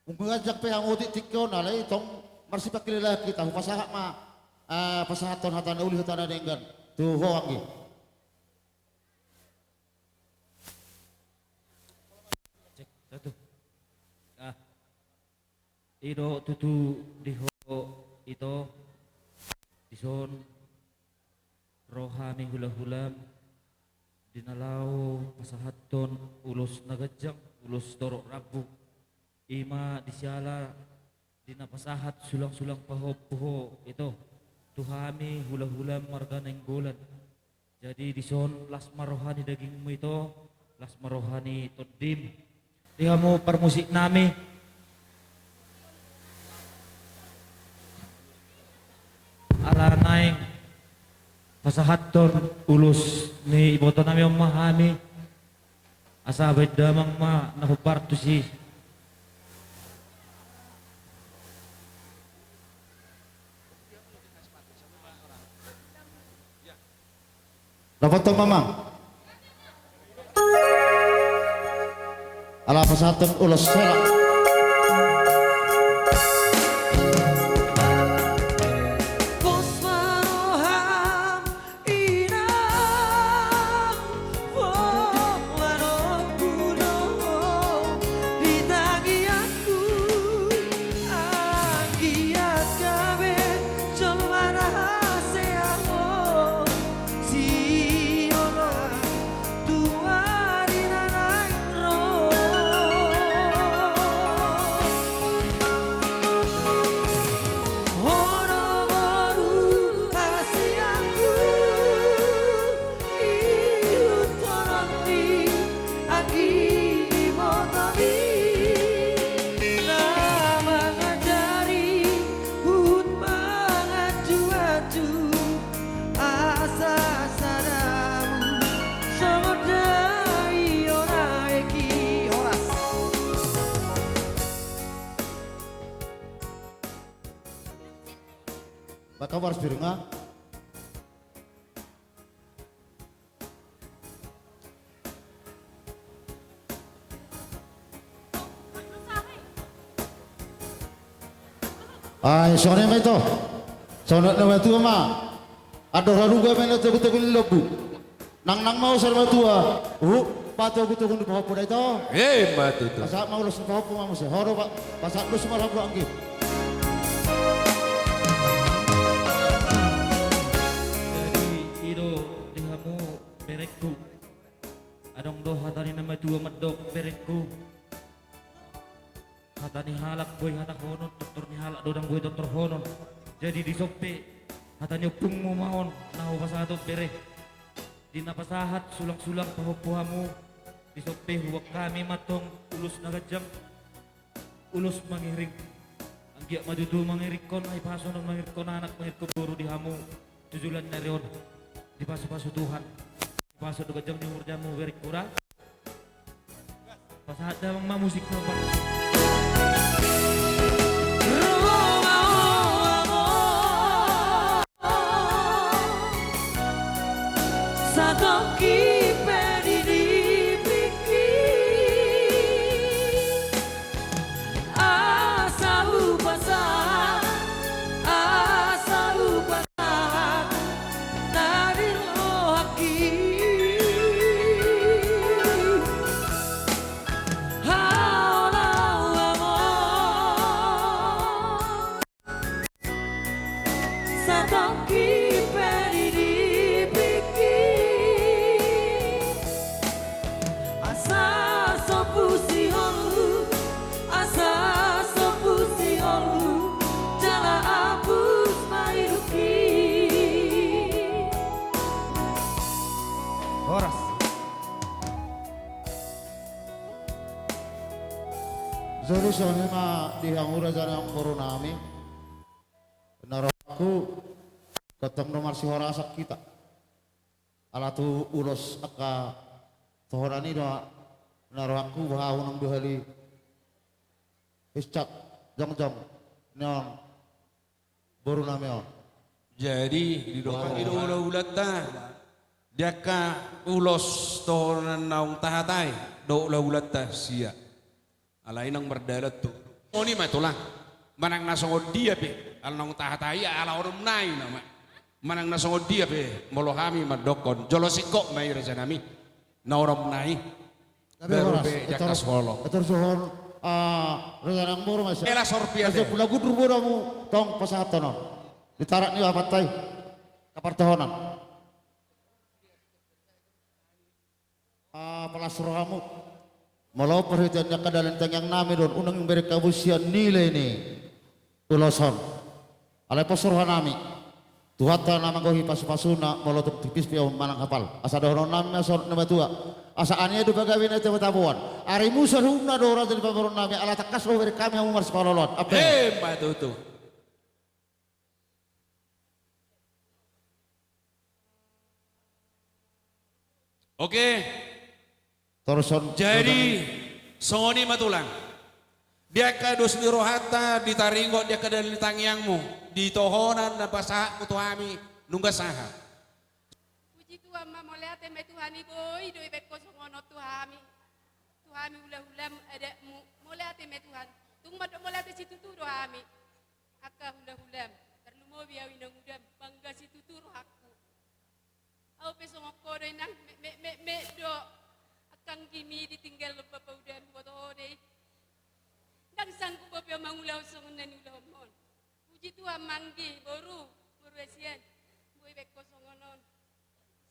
Molo ganjang pe hamu otik tingki on, alai tong marsipangkilalahan hita, hupasahat ma, eh, pasahathon hata na uli, hata na denggan tu ho anggi. Cek, satu. Ah. I do tutu di ho ito, dison ro hami hulahulam di na laho pasahathon ulos na ganjang, ulos torop rambu. I ma di siala di na pasahat sulangsulang pahompu ho ito tu hami hulahulam marga Nainggolan. Jadi dison las ma roha ni dagingmu ito, las ma roha ni tondim. Di hamu parmusik nami. Ala naeng pasahathon ulos ni iboto nami on ma hami. Asa baen damang ma na hombar tusi. Dapothon ma amang. Ala pasahathon ulos hela. Pos ma roham inang, pos ma rohangku do di tangiangku. Anggiat gabe jolma na hasea ho, sioloi tu ari na naeng ro. Ho do boru hasianku, ihuthononmi anggi ni ibotomi, na mangajari huhut manganjuanju asa sadamu songon daion aek i. Horas. Baen hamu horas piring ma. Ai songon i ma ito. Songon na matua ma. Andor haluga ma na togu-togu ni lombu. Nangnang ma ho saur matua. Huhut patogu-togu ni pahompu da ito. Emma tutu. Pasahat ma ulos ni pahompu ma muse. Ho do pa, pasahat dos ma roham anggi. Jadi i do di hamu berengku. Adong do hata ni na matua mandok berengku. Hata ni halak boi hatahonon, tortor ni halak do dang boi tortorhonon. Jadi dison pe hata ni ompungmu ma on na hupasahat on bere. Di na pasahat sulangsulang pahompu hamu, dison pe huboan hami ma antong ulos na ganjang, ulos mangiring. Anggiat ma tutu mangiringkon hahipason, mangiringkon anak, mangiringkon boru di hamu tu joloan ni ari on. Dipasupasu Tuhan. Dipasu do ganjang ni umur ni hamu berengku da. Pasahat damang ma musik na hombar. Ro ma ho amang, satongkin pe di nipingki. Asa hupasahat, asa hupasahat na di rohangki. Hau laho amang, satongkin pe di nipingki. Songon i ma di hamu raja nami, boru nami. Na rohangku, gantong do marsihorasan hita. Ala tu ulos angka tohonan i do na rohangku, boha unang duhali. Iscat, jongjong, nion, boru nami on. Jadi, didok hami do hulahulanta, di angka ulos tohonan naung tahatai, dohot hulahulanta sia. Alai nang mardalan tu. Songon i ma tulang. Manang na songon dia pe, ala naung tahatai, ala onom nai nama. Manang na songon dia pe, molo hami mandokkon. Jolo singkop ma i raja nami. Na onom nai. Gabe horas, baru pe di angka solo. Etor suhon, ah, raja nang boru masa. Ela sorpi ate. Masa pula gudur bodamu, tong pasahaton on. Di tarak ni apantai. Kapartohonan. Ah, palas rohamu. Molo parhitean ni angka dalan tangiang nami do on, unang bereng hamu sian nilai ni ulos on. Alai pos roha nami. Tuhanta na manggohi pasupasuna, molo tung tipis pe on manang hapal. Asa dohonon nami ma songon na matua. Asa ania do pagabe na tabo-taboan. Ari musa rumna do raja ni pamoruon nami, ala tangkas do bereng hami hamu marsipaolo-oloan. Ape. Emma tutu. Oke. Torson. Jadi, songon i ma tulang. Di angka dos ni rohanta, di taringot di angka dalan ni tangiangmu, di tohonan na pasahatmu tu hami, nunga sahat. Puji Tuhan ma, mauliate ma Tuhan i, boi do dibaen ho songon on tu hami. Tu hami hulahulam adatmu, mauliate ma Tuhan. Tung mandok mauliate situtu do hami. Angka hulahulam, tarlumobi au inangudam, bangga situtu rohangku. Au pe songon ho do inang, me, me, me, me do. Angka anggimi ditinggal lompa paudam, boto ho do i. Ndang sanggup au pe au mangulahon songon na niulahonmon. Puji Tuhan ma anggi, boru, boru hasian. Boi dibaen ho songon on.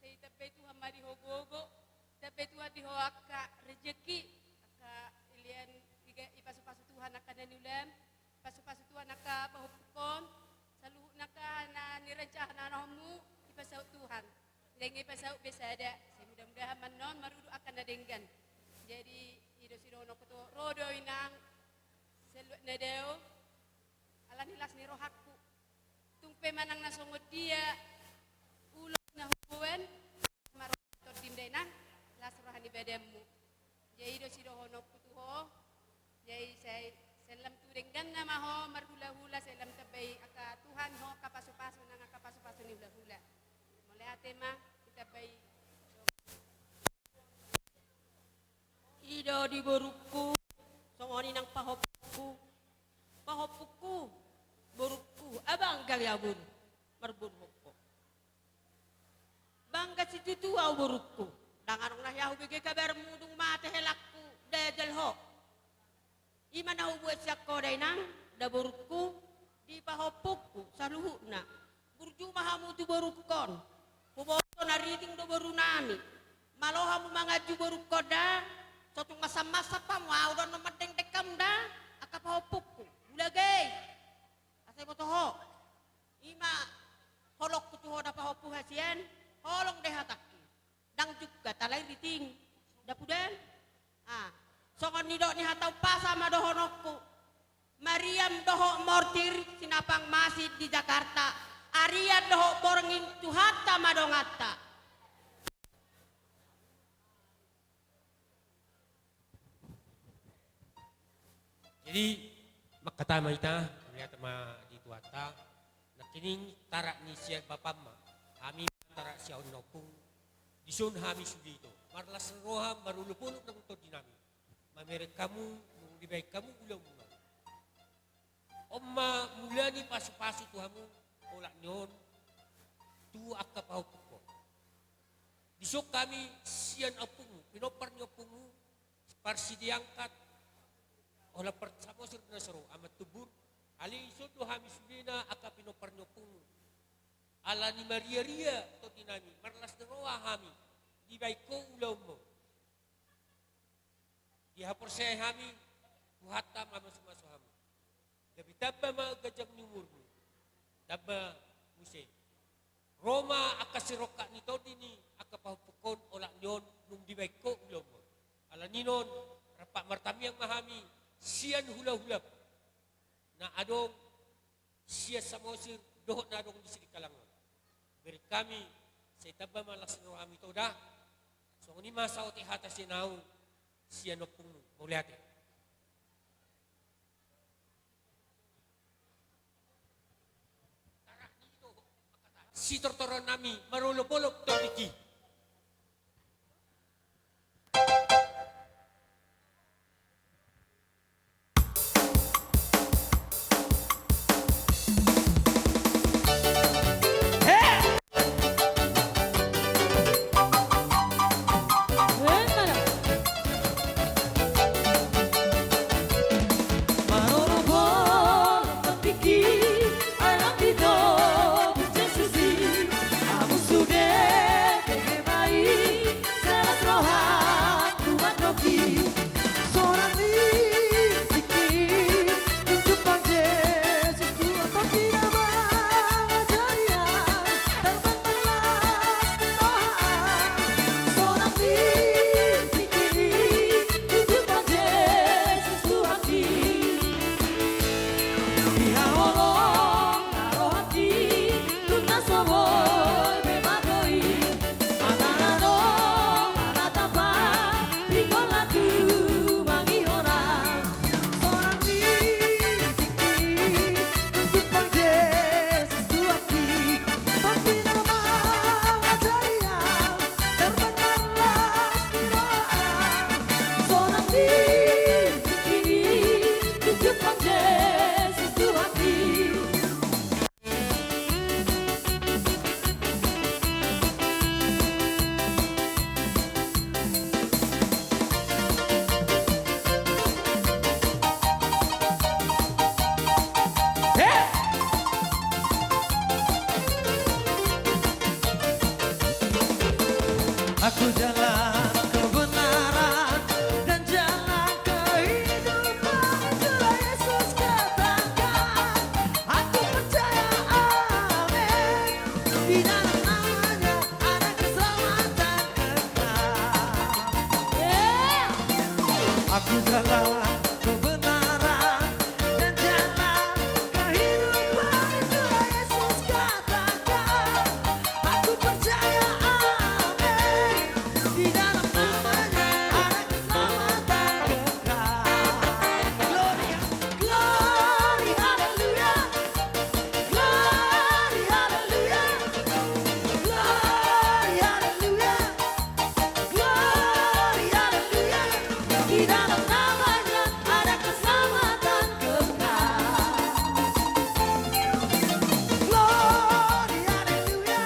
Sai tambai Tuhan ma di ho gogo, tambai Tuhan di ho angka rejeki, angka ilean, iga, ipasupasu Tuhan angka na niulam, pasupasu Tuhan angka pahompungkon, saluhutna angka na nirencanahonmu, ipasaut Tuhan. Dang ipasaut be sada, sai mudah-mudahan ma annon marudut angka na denggan. Jadi, i do sidohononku tu ho, ro do au inang, saluhut na dao, ala ni las ni rohangku. Tung pe manang na songon dia ulos na huboan, marhite tondim da inang, las roha ni badanmu. Jadi i do sidohononku tu ho, jadi sai, sai lam tu dengganna ma ho marhulahula, sai lam tambai angka Tuhan ho angka pasupasu, nang angka pasupasu ni hulahula. Mauliate ma, ditambai. I do di borungku, songon i nang pahompungku. Pahompungku, borungku, ah, bangga be au boru, marboru ho. Bangga situtu au borungku, ndang adong na hea hubege kabarmu dung mate helangku, da jala ho. I ma na hubuat sian ho da inang, da borungku, di pahompungku, saluhutna. Burju ma hamu tu borungkon. Huboto na riting do boru nami. Malo hamu manganju borungkon da. So tung mansam-mansam hamu, au do annon mandengdeng hamu da. Angka pahompungku. Bulaga i. Asa iboto ho. I ma holongku tu ho da pahompu hasian. Holong do hatangki. Ndang jungkat alai riting. Da pudan. Ah, songon nidok ni hata umpasa ma dohononku. Mariam dohot mortir sinapang masin di Jakarta. Arian dohot borngin Tuhanta ma donganta. Jadi, mangkatai ma hita, mauliate ma di Tuhanta. Nangkining tarak ni sian bapam ma. Hami tarak sian ompung. Dison hami sude ito. Marlas roha, marolopolop nang tondi nami. Mamereng hamu, nung dibaen hamu ulaonmuna. On ma mula ni pasupasu tu hamu, olat ni on, tu angka pahompungkon. Dison hami sian ompungmu, pinompar ni ompungmu, parsideangkat, olat parsamosir na soro, amat tumbur, alai dison do hami sudena angka pinompar ni ompungmu. Ala ni mariaria tondi nami, marlas ni roha hami, dibaen ho ulaonmu. Dihaporseai hami, Tuhanta mamasumasu hamu. Gabe tamba ma ganjang ni umurmu. Tamba muse. Ro ma angka sirongkap ni tondi ni angka pahompungkon olat ni on nung dibaen ho ulaonmu. Ala ni on, rap martangiang ma hami, sian hulahula na adong sian Samosir dohot na adong di Sidikalang on. Bere hami, sai tamba ma las ni rohami tu Tuhan. Songon i ma saotik hata sian ahu sian ompungmu. Mauliate. Sitortoron nami marolopolop tondingki. Aku jalan kebenaran dan jalan kehidupan, itulah Yesus katakan. Aku percaya, amin. Di dalam nama-Nya ada keselamatan kekal. Aku jalan kebenaran dan jalan kehidupan, itulah Yesus katakan. Aku percaya, amin. Di dalam nama-Nya ada keselamatan kekal. Gloria, glory, haleluya. Glory, haleluya. Glory, haleluya. Glory, haleluya. Di dalam nama-Nya ada keselamatan kekal. Glory, haleluya.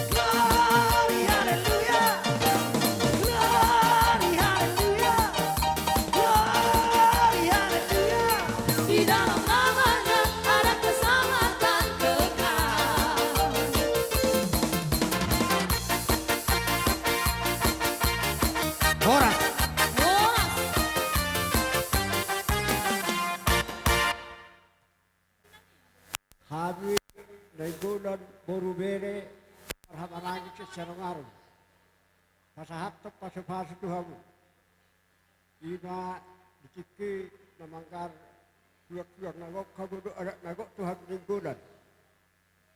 Glory, haleluya. Glory, haleluya. Glory, haleluya. Di dalam nama-Nya ada keselamatan kekal. Horas. Horas. Hami nainggolan boru bere marhaha manangis sian Sarongaru. Pasahathon pasupasu tu hamu. Ima di tingki na manggar tulang-tulang na gok, hamu dohot adat na gok tu hami nainggolan.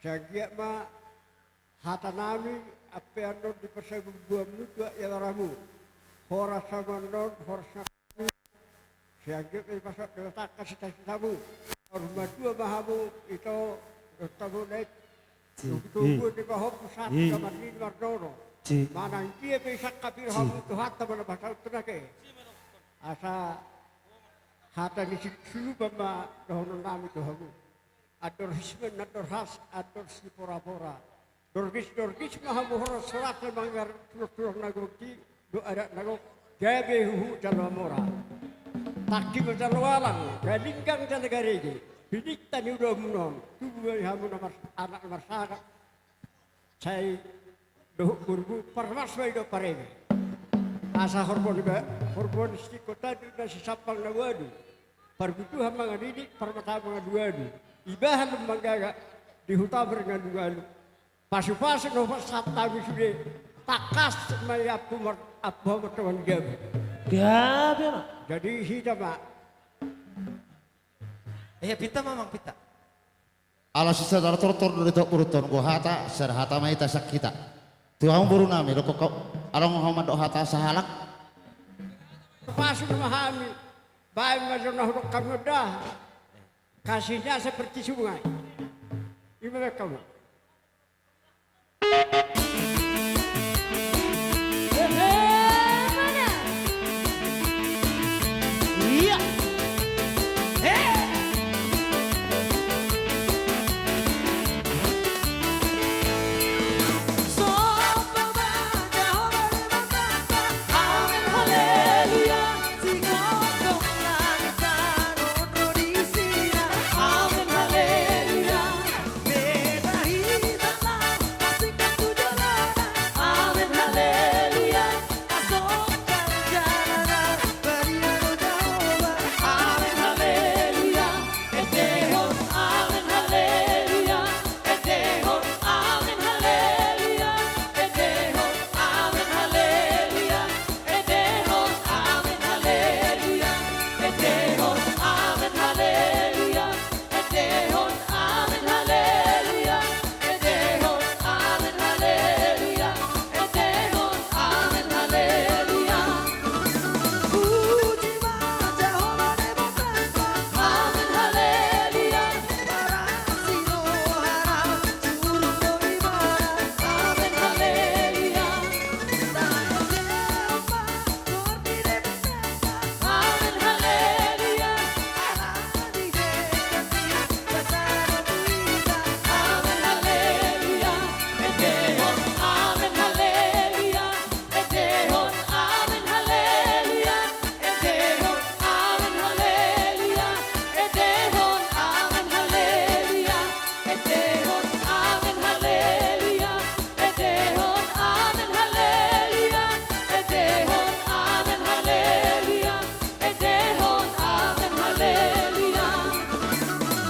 Sai anggiat ma hata nami ampe annon diparsabumbuanmu tu aek ni rohamu. Horas hamu annon, horas na Sai anggiat ma dipasahat Debata angka cita-citamu. Saur matua ma hamu ito dohot hamu na i. Tunggu-tunggu ni pahompu sahat tu na marnini marnono. Manang dia pe sangkap i rohamu, Tuhanta ma na pasahathon nangkin. Asa hata ni suluban ma dohonon nami tu hamu. Andor hismen, andor has, andor sipora-pora. Dorgis-dorgis ma hamu horas-horas na manggar tulang-tulang na gok i dohot adat na gok, gabe huhut jala mora. Tangki ma jala walang, galinggang jala garege. Pininta ni ulaonmuna on, tubu ma i hamu na mars-, anak na marsangap. Sai dohot borumu, parmas ma i dohot pareme. Asa horbo ni ba-, horbo ni sitingkot tandu na sisampang na ualu. Parbutuhan mangalili, parmataan mangalualu. Ibahan lum manggaga, di huta marngalu-ngalu. Pasu-pasu na hupasahat hami sude, tangkas ma i ampu mar-, ampu hamu martonga ni jabu. Gabe ma. Jadi hita ma, Ia pinta ma amang, pinta. Ala sisada tortor do didok borunta, nunga hata, sada hata ma hita sian hita. Tu hamu boru nami, dokkon hamu, adong hamu mandok hata sahalak? Pasu ma hami, baen ma jo na hudok hamu da. Kasihnya seperti sungai. Ima baen hamu.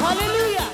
Haleluya.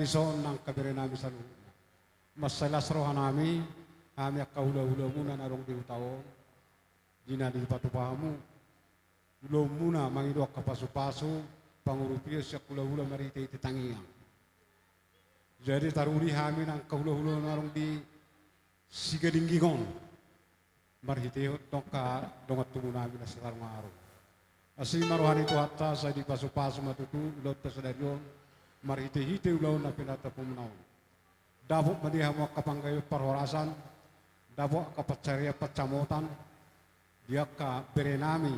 Dison angka berenami saluhutna. Mansai las rohanami, hami angka hulahulamuna na adong di huta on, di na dipatupa hamu ulaonmuna mangido angka pasupasu, pangurupion sian hulahula marhitehite tangiang. Jadi taruli hami nang angka hulahula na adong di Sigalingging on, marhitehon angka dongan tubu nami na sitarungarung. Asi ma roha ni Tuhanta, sai dipasupasu ma tutu ulaonta sadari on, marhitehite ulaon na pinatupamuna on. Dapot ma di hamu angka panggabean parhorasan, dapot angka pansarian pansamotan di angka berenami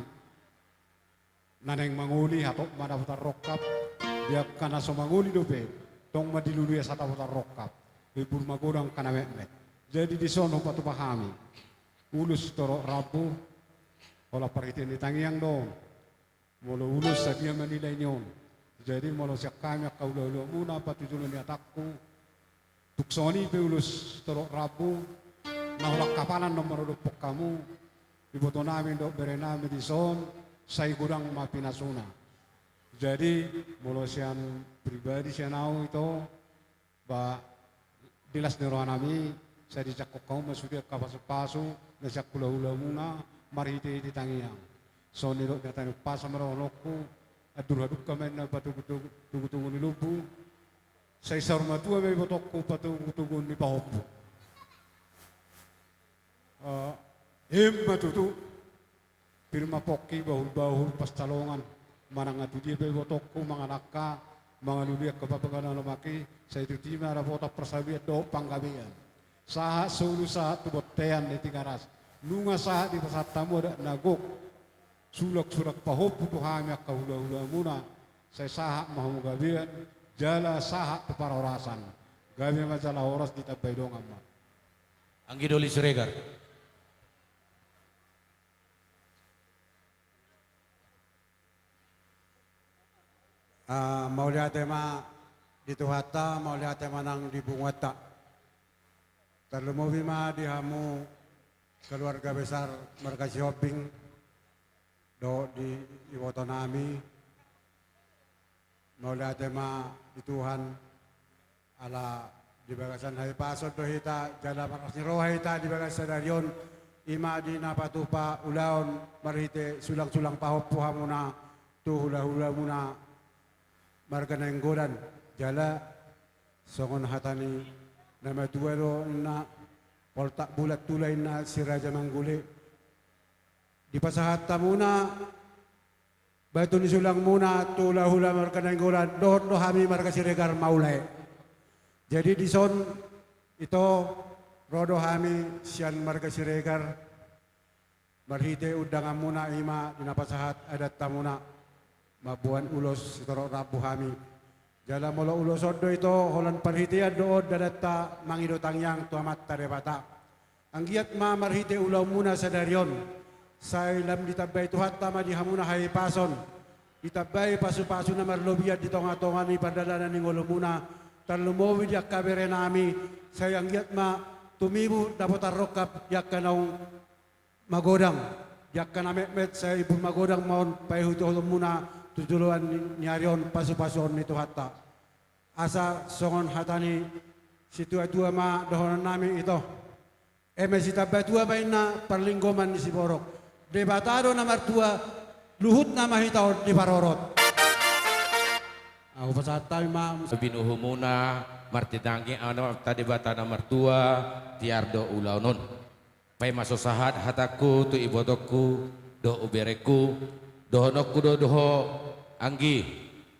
na naeng mangoli, hatop ma dapotan rongkap. Di angka na so mangoli dope, tong ma dilului asa dapotan rongkap, ibur magodang angka na metmet. Jadi dison hupatupa hami ulos sitorop rambu, holan parhitean ni tangiang do on. Molo ulos, sadia ma nilai ni on. Jadi molo sian hami angka hulahulamuna patujolo ni hatangku, tung songon i pe ulos sitorop rambu, na holan hapalan do marodophon hamu, ibotonami dohot berenami dison, sai godang ma pinasuna. Jadi molo sian pribadi, sian ahu ito, ba di las ni rohanami, sai dijangkon hamu ma sude angka pasupasu na sian hulahulamuna marhitehite tangiang. Songon nidok ni hata ni umpasa ma dohononku, andur hadungka ma inna patugutugu, tugutugu ni lombu, sai saur matua ma ibotongku patugutugu ni pahompu. Eh, emma tutu. Pir ma pongki, bahulbahul, pansalongan, manang tu dia pe ibotongku mangalangka, mangalului angka panggabean na lomak i, sai tutu i ma dapotan parsaulian dohot panggabean. Sahat solu sahat tu bontean ni Tigaras. Nunga sahat dipasahat hamu adat na gok, sulangsulang pahompu tu hami angka hulahulamuna, sai sahat ma hamu gabean, jala sahat tu parhorasan. Gabe ma jala horas, ditambai dongan ma. Anggi Doli Siregar. Ah, mauliate ma di Tuhanta, mauliate ma nang di punguanta. Tarlumobi ma di hamu keluarga besar marga Sihombing, dohot di ibotonami. Mauliate ma di Tuhan, ala di bagasan hahipason do hita, jala marlas ni roha hita di bagasan sadari on, i ma di na patupa ulaon marhite sulangsulang pahompu hamuna tu hulahulamuna marga Nainggolan, jala songon hata ni na matua do inna, poltak bulan tula inna si Raja Manggule. Dipasahat hamuna batu ni sulangmuna tu hulahula marga Nainggolan, dohot do hami marga Siregar maulae. Jadi dison ito, ro do hami sian marga Siregar, marhite undanganmuna i ma di na pasahat adat hamuna, mamboan ulos sitorop rambu hami. Jala molo ulos on do ito, holan parhitean do on dalanta mangido tangiang tu Amanta Debata. Anggiat ma marhite ulaonmuna sadari on, sai lam ditambai Tuhanta ma di hamuna hahipason, ditambai pasupasu na marlobian di tongatonga ni pardalanan ni ngolumuna, tarlumobi di angka berenami, sai anggiat ma tumibu dapotan rongkap di angka naung magodang, di angka na metmet sai ibur magodang ma on paihuthonmuna tu joloan ni, ni ari on pasupasuon ni Tuhanta. Asa songon hata ni situatua ma dohononnami ito. Eme sitamba tua ma inna parlinggoman ni siborok. Debata do na martua, luhutna ma hita on diparorot. Ahu pasahat hami ma. Binuhumuna, martinangi Amanta Debata na martua, tiar do ulaon on. Paima so sahat hatangku tu ibotongku dohot berengku, dohononku do tu ho, Anggi,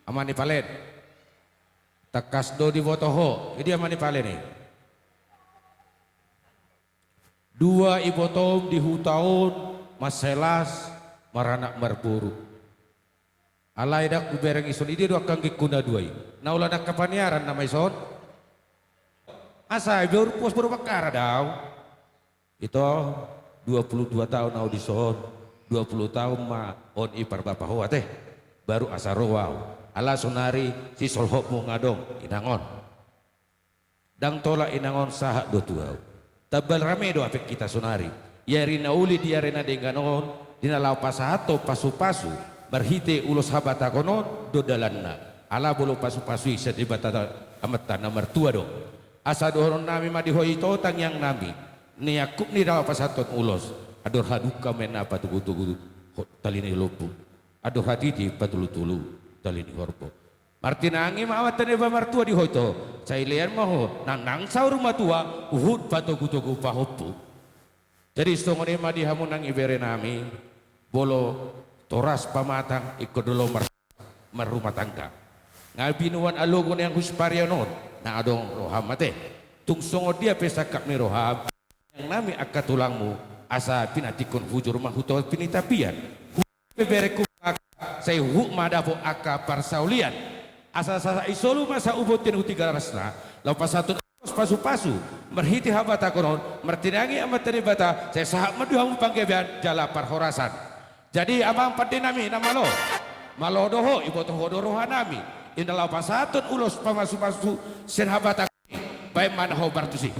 ama ni Palen. Tangkas do diboto ho, i dia ama ni Palen i? Dua ibotom di huta on, mansai las, maranak marboru. Alai ndang hubereng dison, i dia do angka anggingku na dua i? Na ula angka paniaran nama dison? Asa i baru pos boru Bangkara do au. Ito, dua puluh dua taon au dison, dua puluh taon ma on i parbapa ho ate. Baru asa ro au. Ala sonari sisolhotmu nga adong, inang on. Ndang tolap inang on, sahat do tu au. Tambal rame do apeng hita sonari. Di ari na uli, di ari na denggan on, di na laho pasahathon pasupasu marhite ulos habatahon on do dalanna. Ala molo pasu-pasu i sian Debata Amanta na martua do. Asa dohonon nami ma di ho ito tangiang nami, niangkup ni na pasahathon ulos, andor hadungka ma inna patogu-togu tali ni lombu, andor hatiti patolu-tolu tali ni horbo. Martinangi ma Amanta Debata martua di ho ito, sai lean ma ho nang, nang saur matua, huhut patogu-togu pahompu. Jadi songon i ma di hamu nang ibere nami, molo toras pamatang ingkon do olo mar-, marrumah tangga. Nga binuan alogo ni anggus parion on, na adong roham ate. Tung songon dia pe sangkap ni roham, tangiang nami angka tulangmu, asa pinantikhon hujur ma tu topi ni tapian. Beberengku, sai huhut ma dapot angka parsaulian. Asa sahat i solu ma sahat tu bontean, tu Tigaras na laho pasahathon ulos pasu-pasu, marhite habatahon on, martinangi Amanta Debata, sai sahat ma di hamu panggabean jala parhorasan. Jadi amang pande nami na malo, malo do ho, iboto ho do roha nami, inna laho pasahathon ulos pasu-pasu sian habatahon. Baen ma na hombar tusi.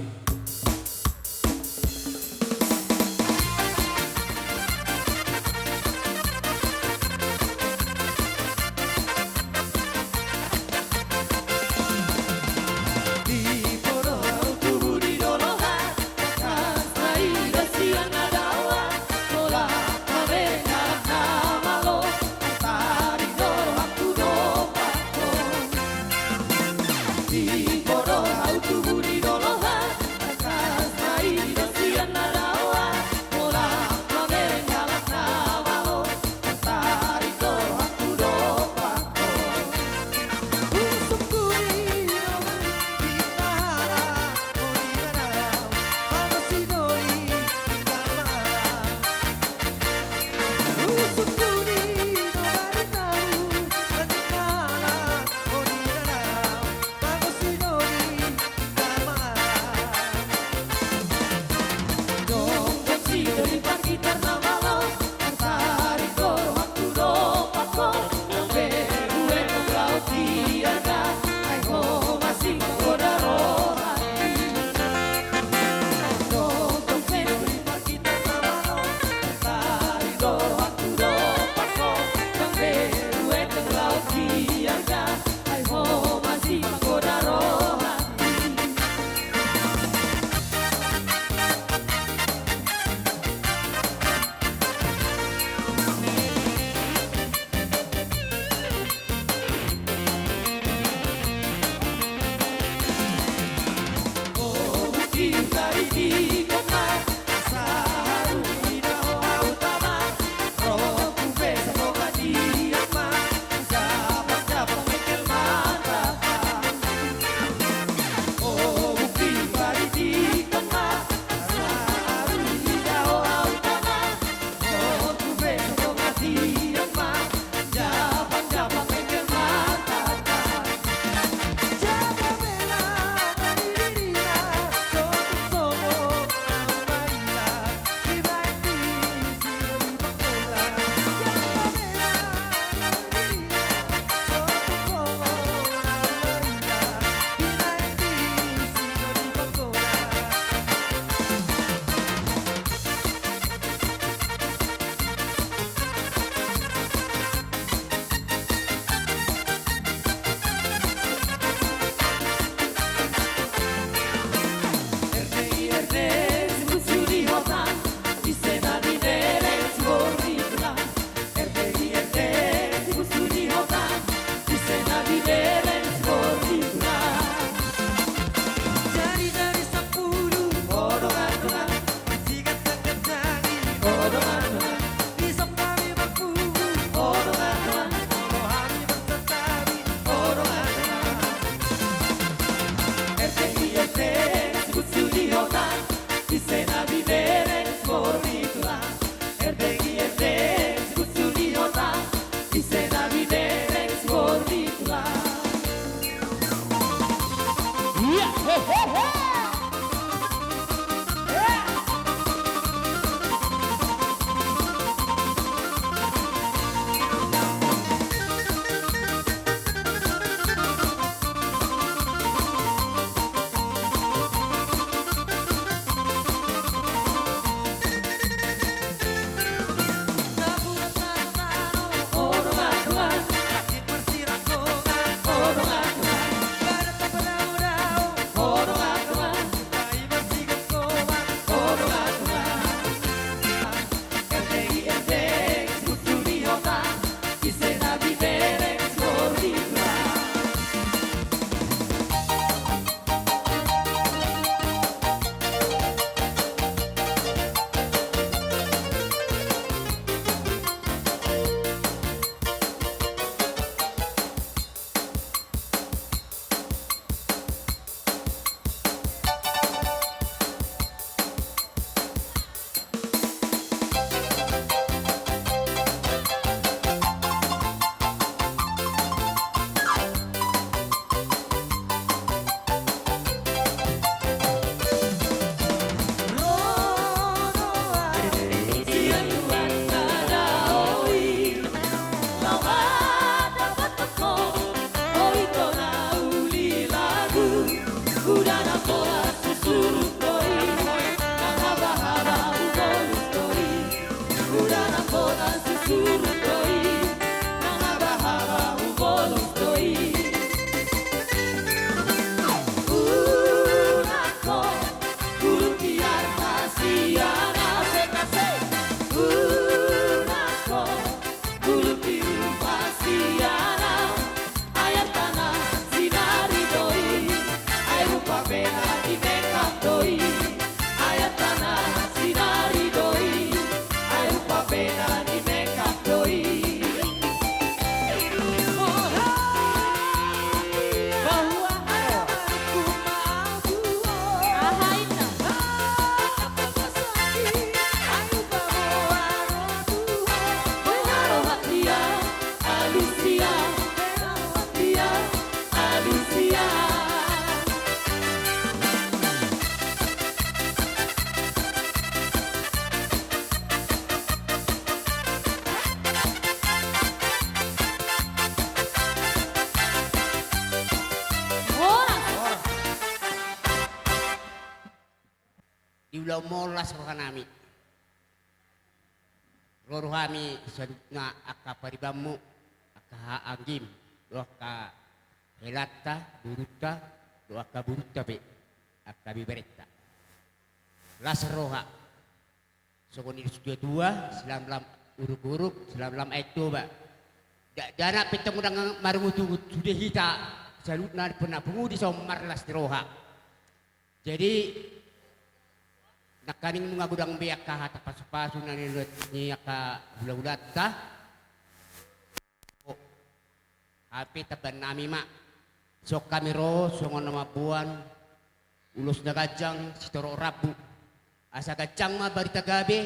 Di ulaon on las rohanami. Ro do hami saluhutna angka paribanmu, angka haha anggim, dohot angka helanta, borunta, dohot angka borunta pe, angka beberenta. Las roha. Songon nidok ni situatua, silamlam uruk-uruk, silamlam Aek Toba. Dakdanak pe antong ndang marungut-ungut, sude hita saluhutna na pungu di son marlas ni roha. Jadi nangkaning nunga godang be angka hata pasu-pasu na nilehon ni angka hula-hulanta. Hape tambaannami ma, songon hami ro songon na mamboan ulos na ganjang sitorop rambu. Asa ganjang ma barita gabe,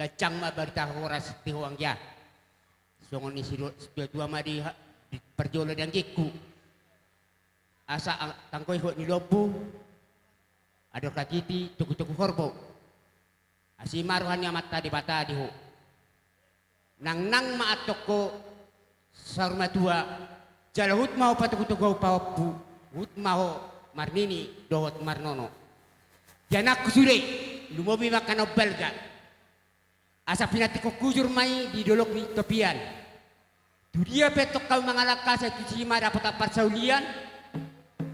ganjang ma barita horas di ho anggia. Songon ni situatua ma di parjolo di anggingku. Asa tanggoi hot ni lombu, adong hatiti togu-togu horbo. Asi ma roha ni Amanta Debata di ho. Nangnang ma antong ho saur matua, jala huhut ma ho patogu-togu, ho pahompu, huhut ma ho marnini dohot marnono. Di anakku sude, lumobi ma angka na umbalga. Asa pinantikhon hujur ma i di dolok ni topian. Tudia pe antong hamu mangalangka, sai tusi ma dapotan parsaulian.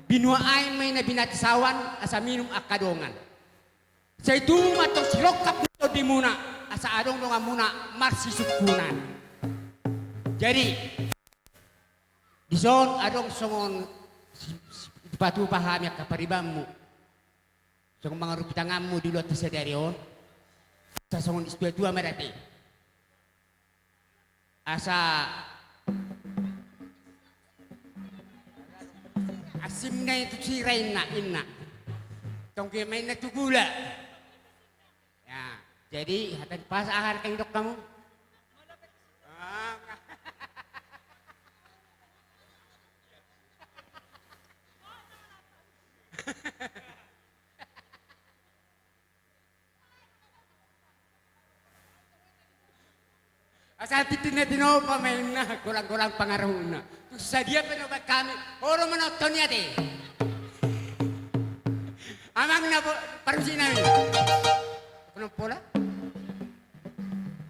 Binua aek ma i na binati saoan, asa minum angka dongan. Sai tubu ma antong sirongkap ni tondimuna, asa adong donganmuna marsisungkunan. Jadi dison adong songon dipatupa hami angka paribanmu, songon mangarupi tanganmu di ulaonta sadari on. Asa songon ni situatua ma da ate. Asa asim na i tu sira inna, inna. Tonggi ma inna tu gula. Ya, jadi hata ni pas aha na nidok hamu? Asa tintin na tinopa ma inna, golang-golang pangarahutna. Tung sadia pe nobat hami, olo manonton i ate. Amang na parusinami. Pola.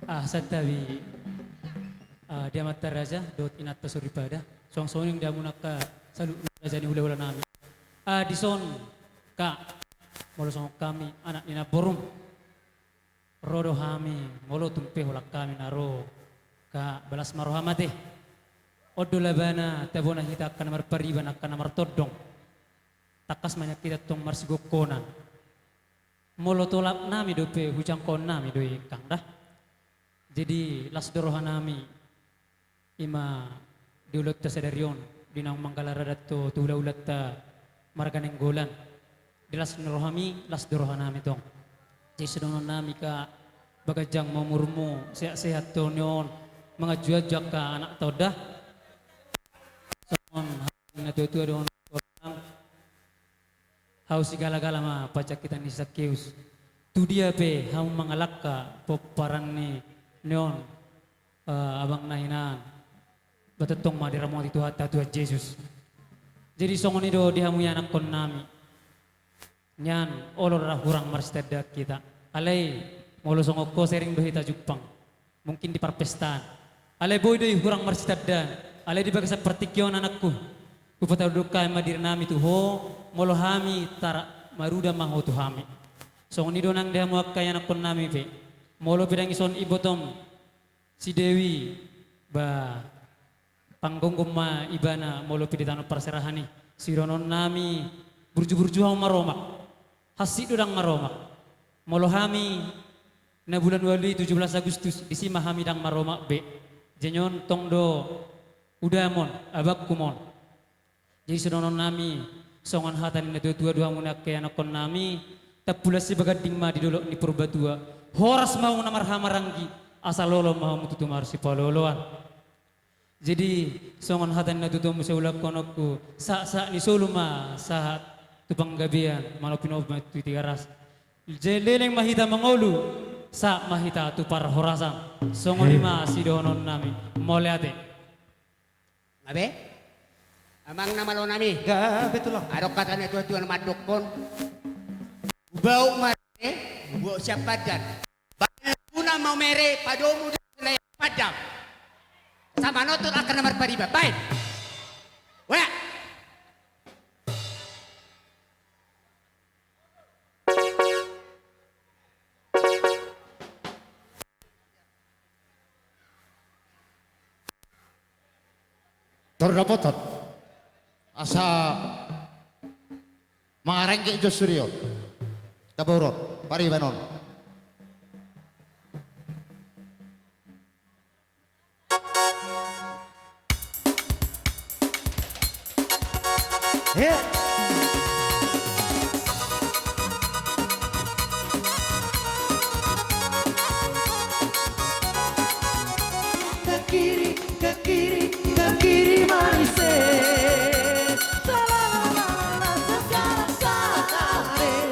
Ah, santabi. Ah, di amanta raja dohot inanta soripada. Suang songon i di hamuna angka saluhut raja ni hula-hulanami. Ah, dison ka, molo songon hami anak ni namborum, ro do hami, molo tung pe holan hami na ro, ka balas ma roham ate. On do labana tabona hita angka na marpariban, angka na martondong. Tangkas ma nian hita antong marsigongkonan. Molo tolapnami dope hujangkonnami do i, Kang, da. Jadi las do rohanami. Ima di ulaonta sadari on, di naung manggalar adat tu hula-hulanta marga Nainggolan. Di las ni rohami, las do rohanami tong. Jadi sidohononnami ka, baganjang ma umurmu, sehat-sehat tu on, manganju-anju angka anakta on da. Songon hata ni na tua-tua dohonon, hau sigala-gala ma panjangkitan ni si Sakeus. Tudia pe hamu mangalangka pomparan ni on, eh, abang na hinan, ba tongtong ma diramoti Tuhanta, Tuhan Jesus. Jadi songon i do di hamu ianakkonnami. Nian olo ra hurang marsitandaan hita. Alai molo songon ho sering do hita jumpang. Mungkin di parpestaan. Alai boi do i hurang marsitandaan. Alai di bagasan partingkian on anakku. Hupatadok hami ma diri nami tu ho, molo hami tara maruda ma ho tu hami. Songon i do nang di hamu angka ianakkon nami pe. Molo pe dang ison ibotom si Dewi, ba panggomgom ma ibana molo pe di tano parserahan i. Sidohonon nami burju-burju hamu maromak. Hansit do dang maromak. Molo hami na bulan ualu i tujuh belas Agustus, disi ma hami dang maromak be. Jadi on tong do udamon, abangkumon. Jadi sidohonon nami, songon hata ni na tua-tua do hamu angka ianakkon nami, tampulan sibaganding ma di dolok ni Purbatua. Horas ma hamu na marhahamaranggi, asa lolos ma hamu tu tumar sipaloaloan. Jadi songon hata ni na tutu muse ulangkononku, sahat-sahat ni solu ma sahat tu panggabean, manopi-nopi ma tu Tigaras. Jadi leleng ma hita mangolu, sahat ma hita tu parhorasan. Songon i ma sidohonon nami. Mauliate. Gabe? Amang na malo nami. Gabe tulang. Adong hata ni na tua-tua na mandokkon. Ubauk ma rene, ubauk sian pandan. Balguna maumere, padomu do na i pandam. Asa manonton angka na marpariban. Baen. Wea. Tor dapotan. Asa mangarengge jo sude on. Dapotan pariban on. Eh. Ke kiri, ke kiri, ke kiri marise. Salah, salah, salah, salah, salah, eh.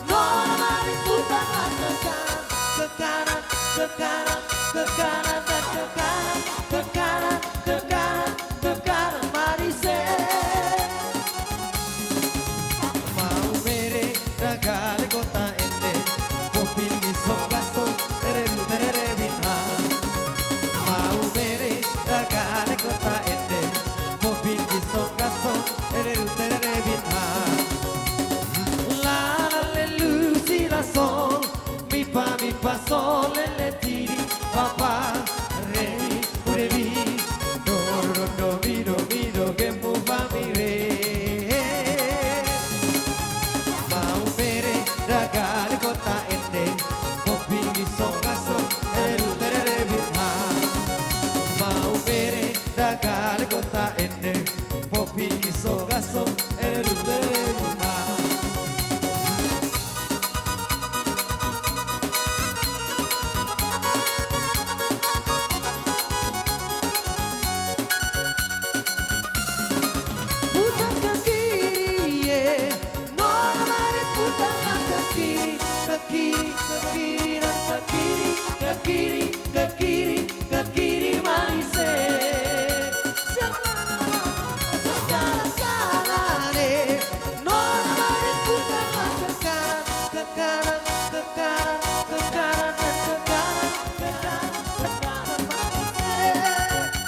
Nona mari putar ke kanan, ke kanan, ke kanan, ke kanan, dan ke kanan, ke kanan, ke kanan, ke kanan marise. Maumere ragale kota ende, popil ni sogaso, tereru terere bina. Maumere ragale kota ende, popil ni sogaso, tereru terere bina. La la le lu si la sol, mi fa mi fa sol le le ti di, fa fa re mi, u re mi, do do do do mi do mi do ge mu fa mi re. Maumere ragale kota ende, popil ni sogaso, tereru terere bina. Maumere ragale kota ende, popil ni sogaso, tereru terere bina. Putar ke kiri, eh. Nona mari putar ke kiri, ke kiri, ke kiri, dan ke kiri, ke kiri, ke kiri, ke kiri marise. Salah, salah, salah, eh. Nona mari putar ke kanan, ke kanan, ke kanan, ke kanan, ke kanan, ke kanan, ke kanan marise.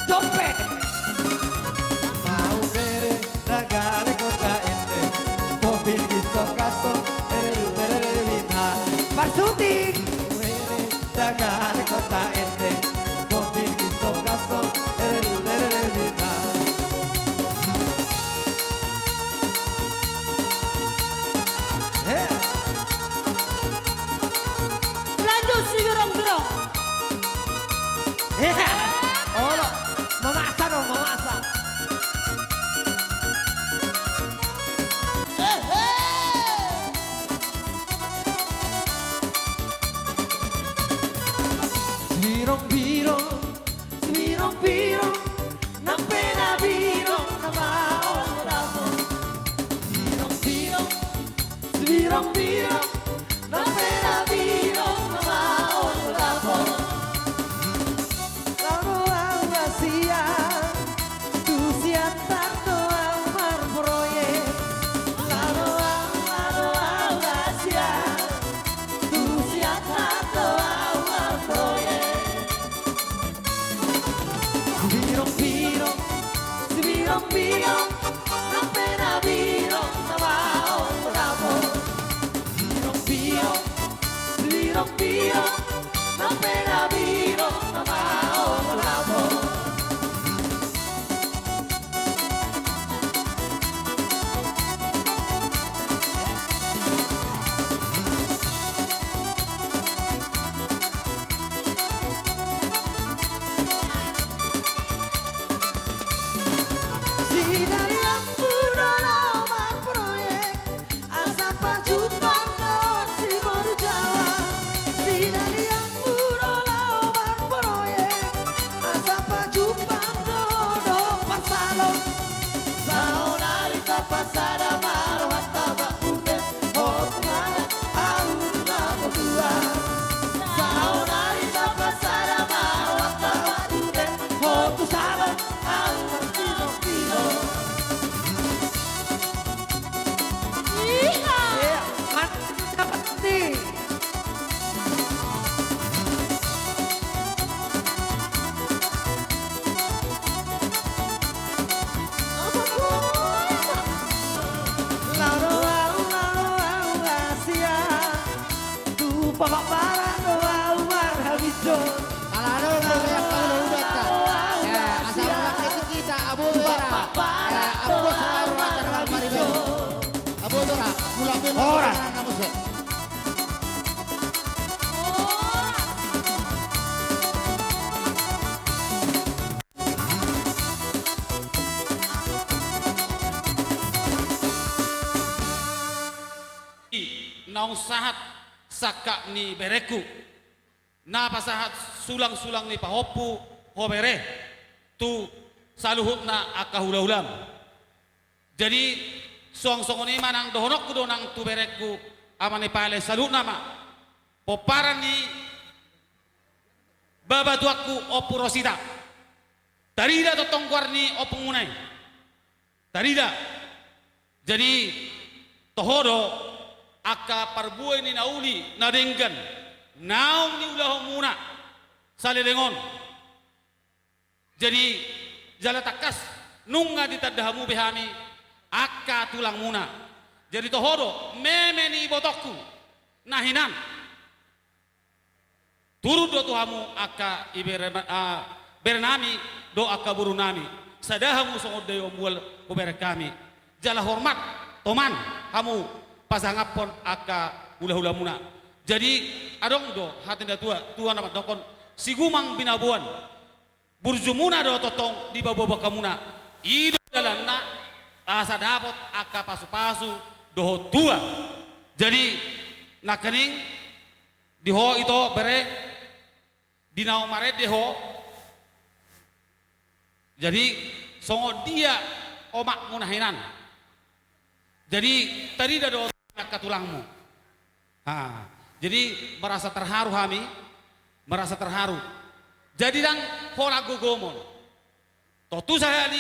Dope. Maumere ragale kota ende, popil ni sogaso, tereru terere bina. Parsuting. Maumere ragale kota ende, popil ni sogaso, tereru terere bina. Eh. Lanjut si Gerong-gerong. Eh. Olo, mamasa dong, mamasa. Sibirong-birong, sibirong-birong, nang pe na birong na maol dapot. Sibirong-birong, sibirong-birong, nang pe na birong na maol dapot. Laho au Asia, tu Siantar do au marproyek. Laho au, laho au Sinarian muna laho marproyek, asa pajumpang dohot si boru Jawa. Sinarian muna laho marproyek, asa pajumpang dohot parsalon. Saonari tapasada ma rohanta bakune, ho tu anak ahu na martua. Saonari tapasada ma rohanta bakune, ho tu salon ahu martinontino. Iya, mantap, mantap. Laho do ahu, laho do ahu, Asia. Tu papak barat do ahu marhabinso. Ala do, do, do, do, do, do. Ya, asal rakyat kita, aboto ra. Ya, aboto ra, aboto ra, aboto ra. Mulak be, mulak be. Ora. Naung sahat sangkap ni berengku, na pasahat sulang-sulang ni pahompu, ho bere, tu saluhutna angka hulahulam. Jadi, suang songon i ma nang dohononku do nang tu berengku, ama ni pale, saluhutna ma pomparan ni babatuangku Ompu Rosita. Tarida tongtong goar ni ompungmuna i. Tarida. Jadi, toho do angka parbue ni na uli na denggan naung niulahonmuna saleleng on. Jadi, jala tangkas nunga ditanda hamu be hami angka tulangmuna. Jadi, toho do meme ni ibotongku na hinan. Turut do tu hamu angka ibere, ah, berenami dohot angka borunami. Sada hamu songon daion mual hubereng hami. Jala hormat, toman hamu pasangaphon angka hulahulamuna. Jadi, adong do hata ni na tua, tua na mandokkon, sigumang binaboan burjumuna do tongtong dibaboa bangkamuna. I do dalanna asa dapot angka pasupasu dohot tua. Jadi, nangkining di ho ito, bere, di na marende ho. Jadi, songon dia omakmu na hinan. Jadi, tarida do angka tulangmu. Ha, jadi merasa terharu hami, merasa terharu. Jadi, ndang holan gogomon. Tontu sahali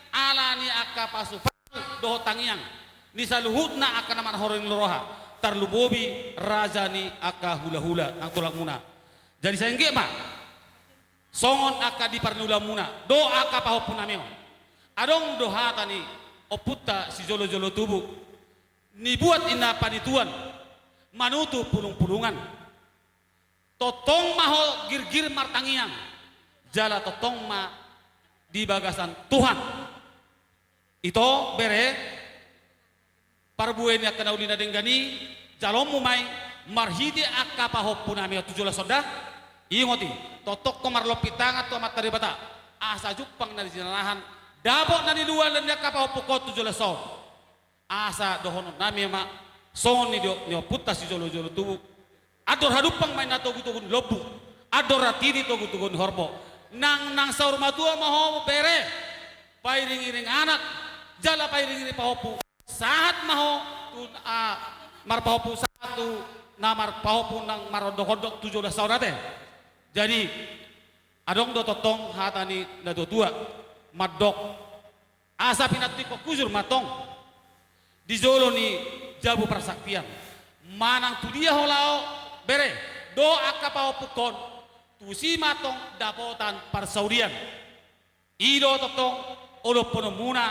ala ni angka pasupasu dohot tangiang ni saluhutna angka na marhaholongan ni roha, tarlumobi raja ni angka hulahula nang tulangmuna. Jadi, sai anggiat ma songon angka di parniulaonmuna dohot angka pahompunami on. Adong do hata ni ompunta sijolojolo tubu, nibuat inna panituan manutu pulungpulungan. Tongtong ma ho girgir martangiang, jala tongtong ma di bagasan Tuhan. Ito, bere, parbue ni angka na uli na denggan i, jaloonmu ma i marhite angka pahompunami on tu joloan on da. Ingot i, tongtong ho marlompit tangan tu Amanta Debata, asa jumpang na di jinalahan, dapot na niluluan ni angka pahompungkon tu joloan on. Asa dohononnami ma songon nidok ni ompunta sijolojolo tubu: Andor hadumpang ma inna togutogu ni lombu, andor hatiti togutogu ni horbo. Nang, nang saur matua ma ho, bere, pairingiring anak jala pairingiring pahompu, sahat ma ho tu, ah, marpahompu, sahat tu na marpahompu nang marondokondok tu joloan on ate. Jadi, adong do tongtong hata ni natuatua mandok: Asa pinantikhon hujur ma antong di jolo ni jabu parsaktian. Manang tu dia ho laho, bere, dohot angka pahompungkon, tusi ma antong dapotan parsaulian. I do tongtong olophononmuna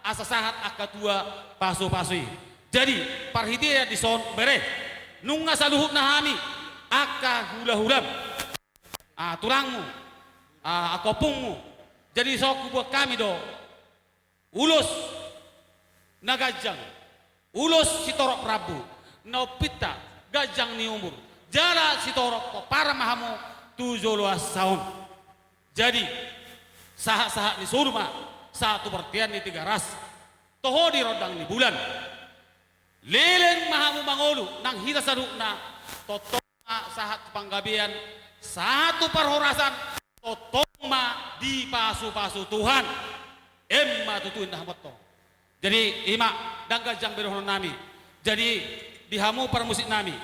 asa sahat angka tua pasupasu i. Jadi, parhitean dison, bere, nunga saluhutna hami angka hulahulam, ah, tulangmu, ah, angka ompungmu. Jadi songon hubuat hami do ulos na ganjang, ulos sitorop rambu, na umpinta ganjang ni umur, jala sitorop pomparan ma hamu tu joloan sa on. Jadi sahatsahat ni solu ma sahat tu bontean ni Tigaras, toho di rondang ni bulan. Leleng ma hamu mangolu nang hita saluhutna, tongtong ma sahat tu panggabean, sahat tu parhorasan, tongtong ma dipasupasu Tuhan. Emma tutu inna hamu antong. Jadi i ma ndang ganjang be dohonon nami. Jadi di hamu parmusik nami,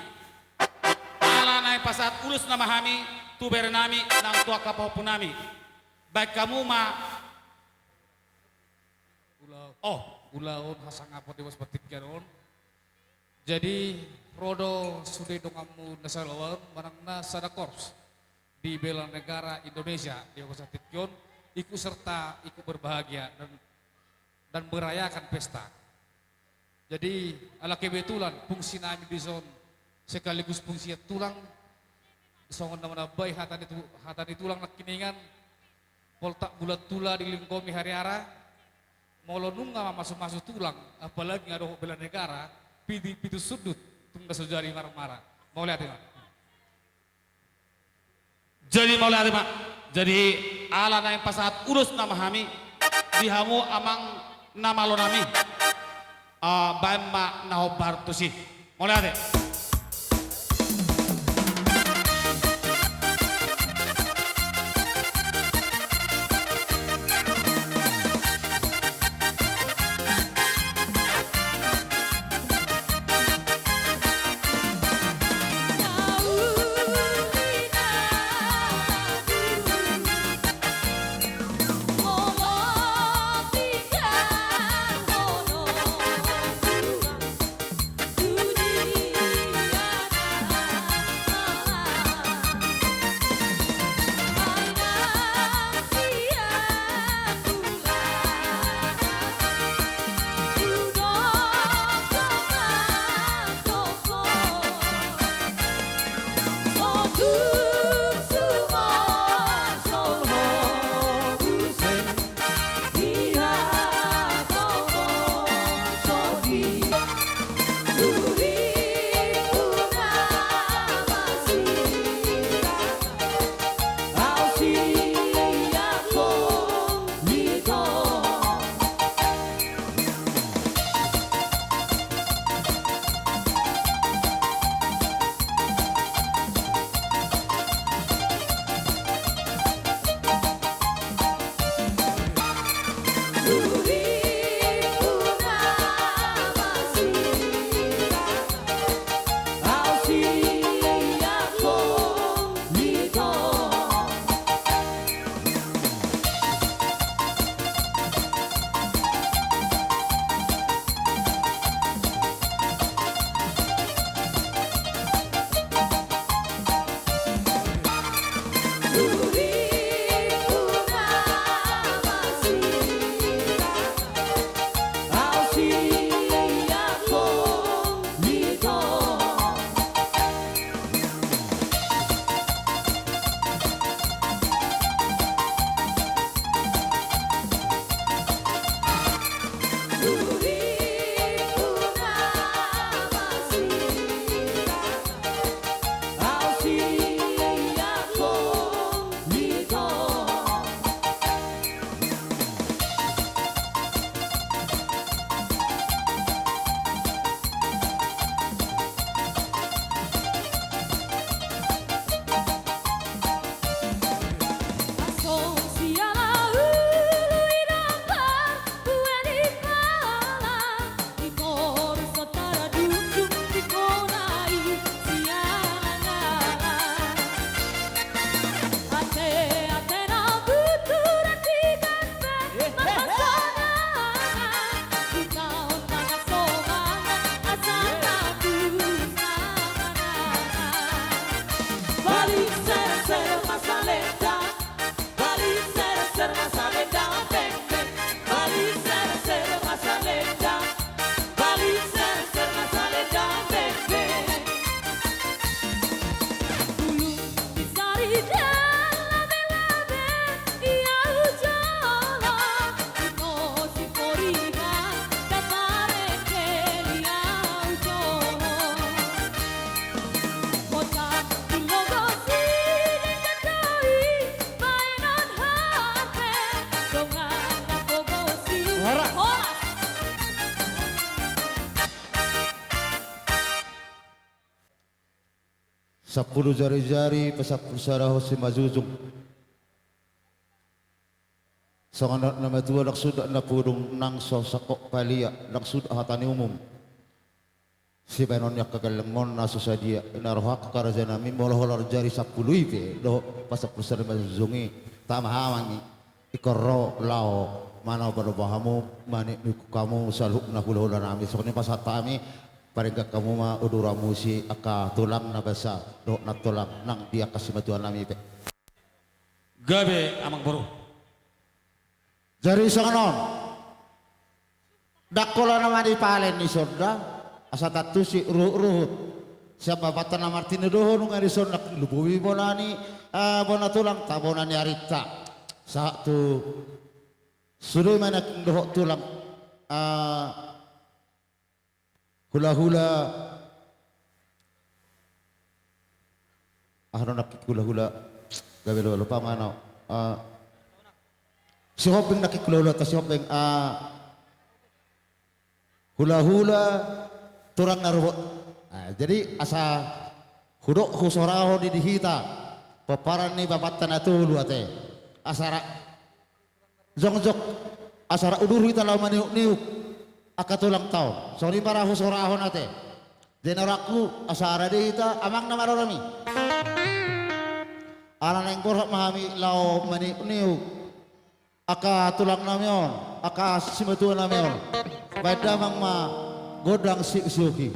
ala naeng pasahat ulos nama hami tu bere nami nang tu angka pahompu nami. Baen hamu ma. Ula-, oh, ulaon hasangapon di pos partingkian on. Jadi ro do sude donganmu na sahali on manang na sada korps di Bela Negara Indonesia di pos partingkian on, ikut serta ikut berbahagia dan, dan merayakan pesta. Jadi ala kebetulan fungsi nami dison sekaligus fungsi tulang, songon na manambai hata ni tu-, hata ni tulang nangkiningan, poltak bulan tula dilinggomi hariara, molo nunga mamasumasu tulang, apalagi nga dohot bela negara, pitu, pitu sundut tung na so jadi marmara. Mauliate ma. Jadi mauliate ma. Jadi ala naeng pasahat ulos nama hami di hamu amang na malo nami, ah, baen ma na hombar tusi. Mauliate. Sampulu jari-jari pasampulu sada ho simanjujung. Songon na matua, ndang suda na pudung, nang so sangkop palia, ndang suda hata ni umum. Sibaenon ni angka gellengmon na so sadia, na roha angka rajanami, molo holan jari sampulu i pe dohot pasampulu sada simanjujung i, tama amang i. Ingkon ro laho manopa-nopa hamu, maniuk-niuk hamu saluhutna hula-hulanami. Songon i pasahat hami, parenggan hamu ma uduranmu si angka tulang na basa dohot nantulang nang di angka simatuanami pe. Gabe, amang boru. Jadi songon on. Ndang holan na manipalen ni sonda, asa tantu si ruhut-ruhut. Sian bapanta na martinodohon nunga di sonda, lumobi bona ni, eh, bona tulangta, bona ni arinta. Sahat tu sude ma nangkin dohot tulang, eh, hula-hula. Aha do nangkin hula-hula, gabe lupa-lupa ma au. Ah, Sihombing nangkin hula-hula, ta Sihombing, ah, hula-hula, tulang na ruhut. Ah, jadi asa hudok husorahon i di hita pomparan ni bapanta na tolu ate. Asa ra- Jongjong, asa ra udur hita laho maniuk-niuk angka tulangta on. Songon i ma ra husorahon ate. Jadi na rohangku, asa rade hita, amang na marorami. Ala naeng borhat ma hami laho maniuk-niuk angka tulangnami on, angka simatuanami on. Baen damang ma gondang siuk-siuk i.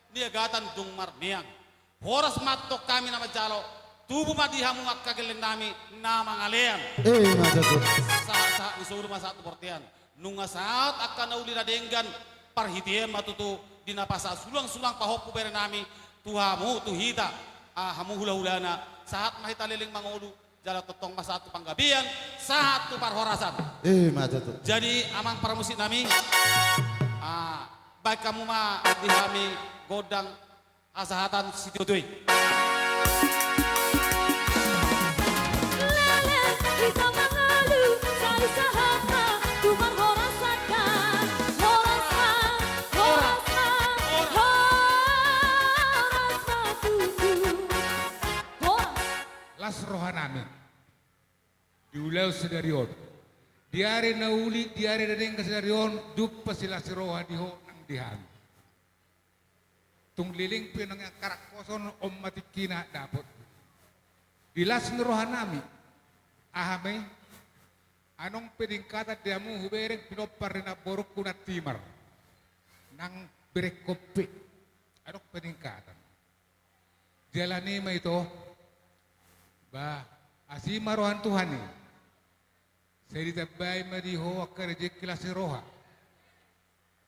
Niagatan dung marmeam. Horas ma antong hami na manjalo, tubu ma di hamu angka gelleng nami na mangalean. Eh, ma tutu. Sahat-sahat ni solu ma sahat tu bortean. Nunga sahat angka na uli na denggan, parhitean ma tutu di na pasahat sulang-sulang pahompu bere nami, tu hamu, tu hita, ah, hamu hula-hulana, sahat ma hita leleng mangolu, jala tongtong ma sahat tu panggabean, sahat tu parhorasan. Eh, ma tutu. Jadi, amang parmusik nami, ah, baen hamu ma di hami gondang hasahatan sitio-tio i. Leleng hita mangolu, sai sahat ma tu parhorasan, horas ma, horas ma, horas ma tutu. Horas. Las roha nami. Di ulaon sadari on. Di ari na uli, di ari na denggan sadari on, jumpa silas roha di ho nang di hami. Tung leleng pe nang angka rangkoson on ma tingkina dapot. Di las ni roha nami, aha ma i, anong pe dingkatan di hamu hubereng pinompar ni namborungku na timar. Nang berengkon pe. Adong pe dingkatan. Jala i ma ito. Bah, asi ma roha ni Tuhan i. Sai ditambai ma di ho angka rejeki las ni roha.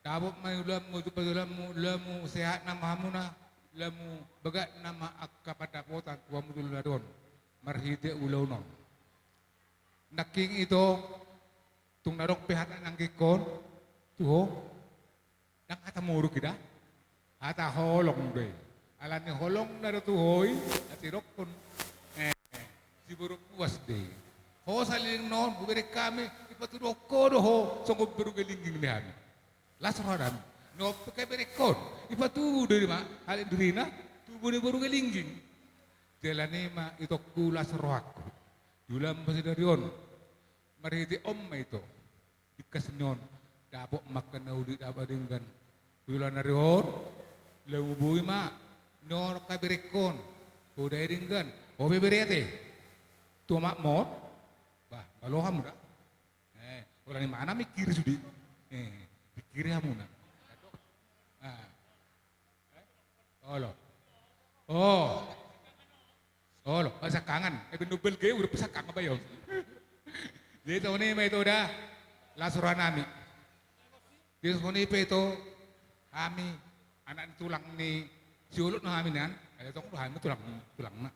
Dapot ma ulaonmu, jumpa ulaonmu, ulaonmu sehat nama hamuna, ulaonmu bagak nama angka pandapotan tu hamu tu ulaon on. Marhite ulaon on. Nangkin ito, tung na adong pe hata nangkikkon, tu ho. Ndang hata muruk i da. Hata holong do i. Alani holong na do tu ho i, ate dokkon. Eh, siboru puas do i. Ho saleleng on, hubereng hami, dipatuduhon ho do ho, songon boru Galingging do hami. Las roha nami. Nunga pe hubereng ho, dipatudu do i ma, halak dirina, tubu ni boru Galingging. Jala i ma itongku las rohangku. Di ulaon sadari on. Marhite on ma ito. Tingkas ni on, dapot ma angka na uli dapot denggan. Di ulaon ari on, lamu boi ma, ni on angka berengkon. Ho da i denggan, ho pe bere ate. Tu amak mon, bah, malo hamu da. Eh, holan i ma na mikiri sude. Eh, pikiri hamu na. Ah. Olo. Oh. Olo, pasangkangan. Eh, baen numbal ge, udah pasangkangan bayo. Jadi, songon i ma ito da, las roha nami. Jadi, songon i pe ito, hami, anak ni tulang ni, siolot na hami nian, eh, tong hami tulang, tulangna.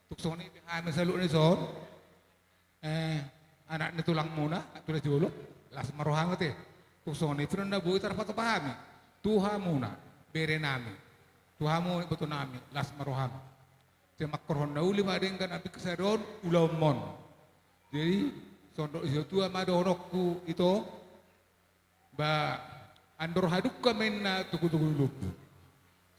Tung songon i pe hami saluhutna dison, Eh, anak ni tulangmuna, tulang siolot, las ma roham ate. Tung songon i pe na boi tarpatupa hami. Tu hamuna, bere nami. Tu hamu, iboto nami, las ma roham. Sai manghorhon na uli ma denggan, ambing sadari on, ulaonmon. Jadi, songon dok ni situa ma dohononku ito, Ba, andor hadungka ma inna togu-togu ni lombu.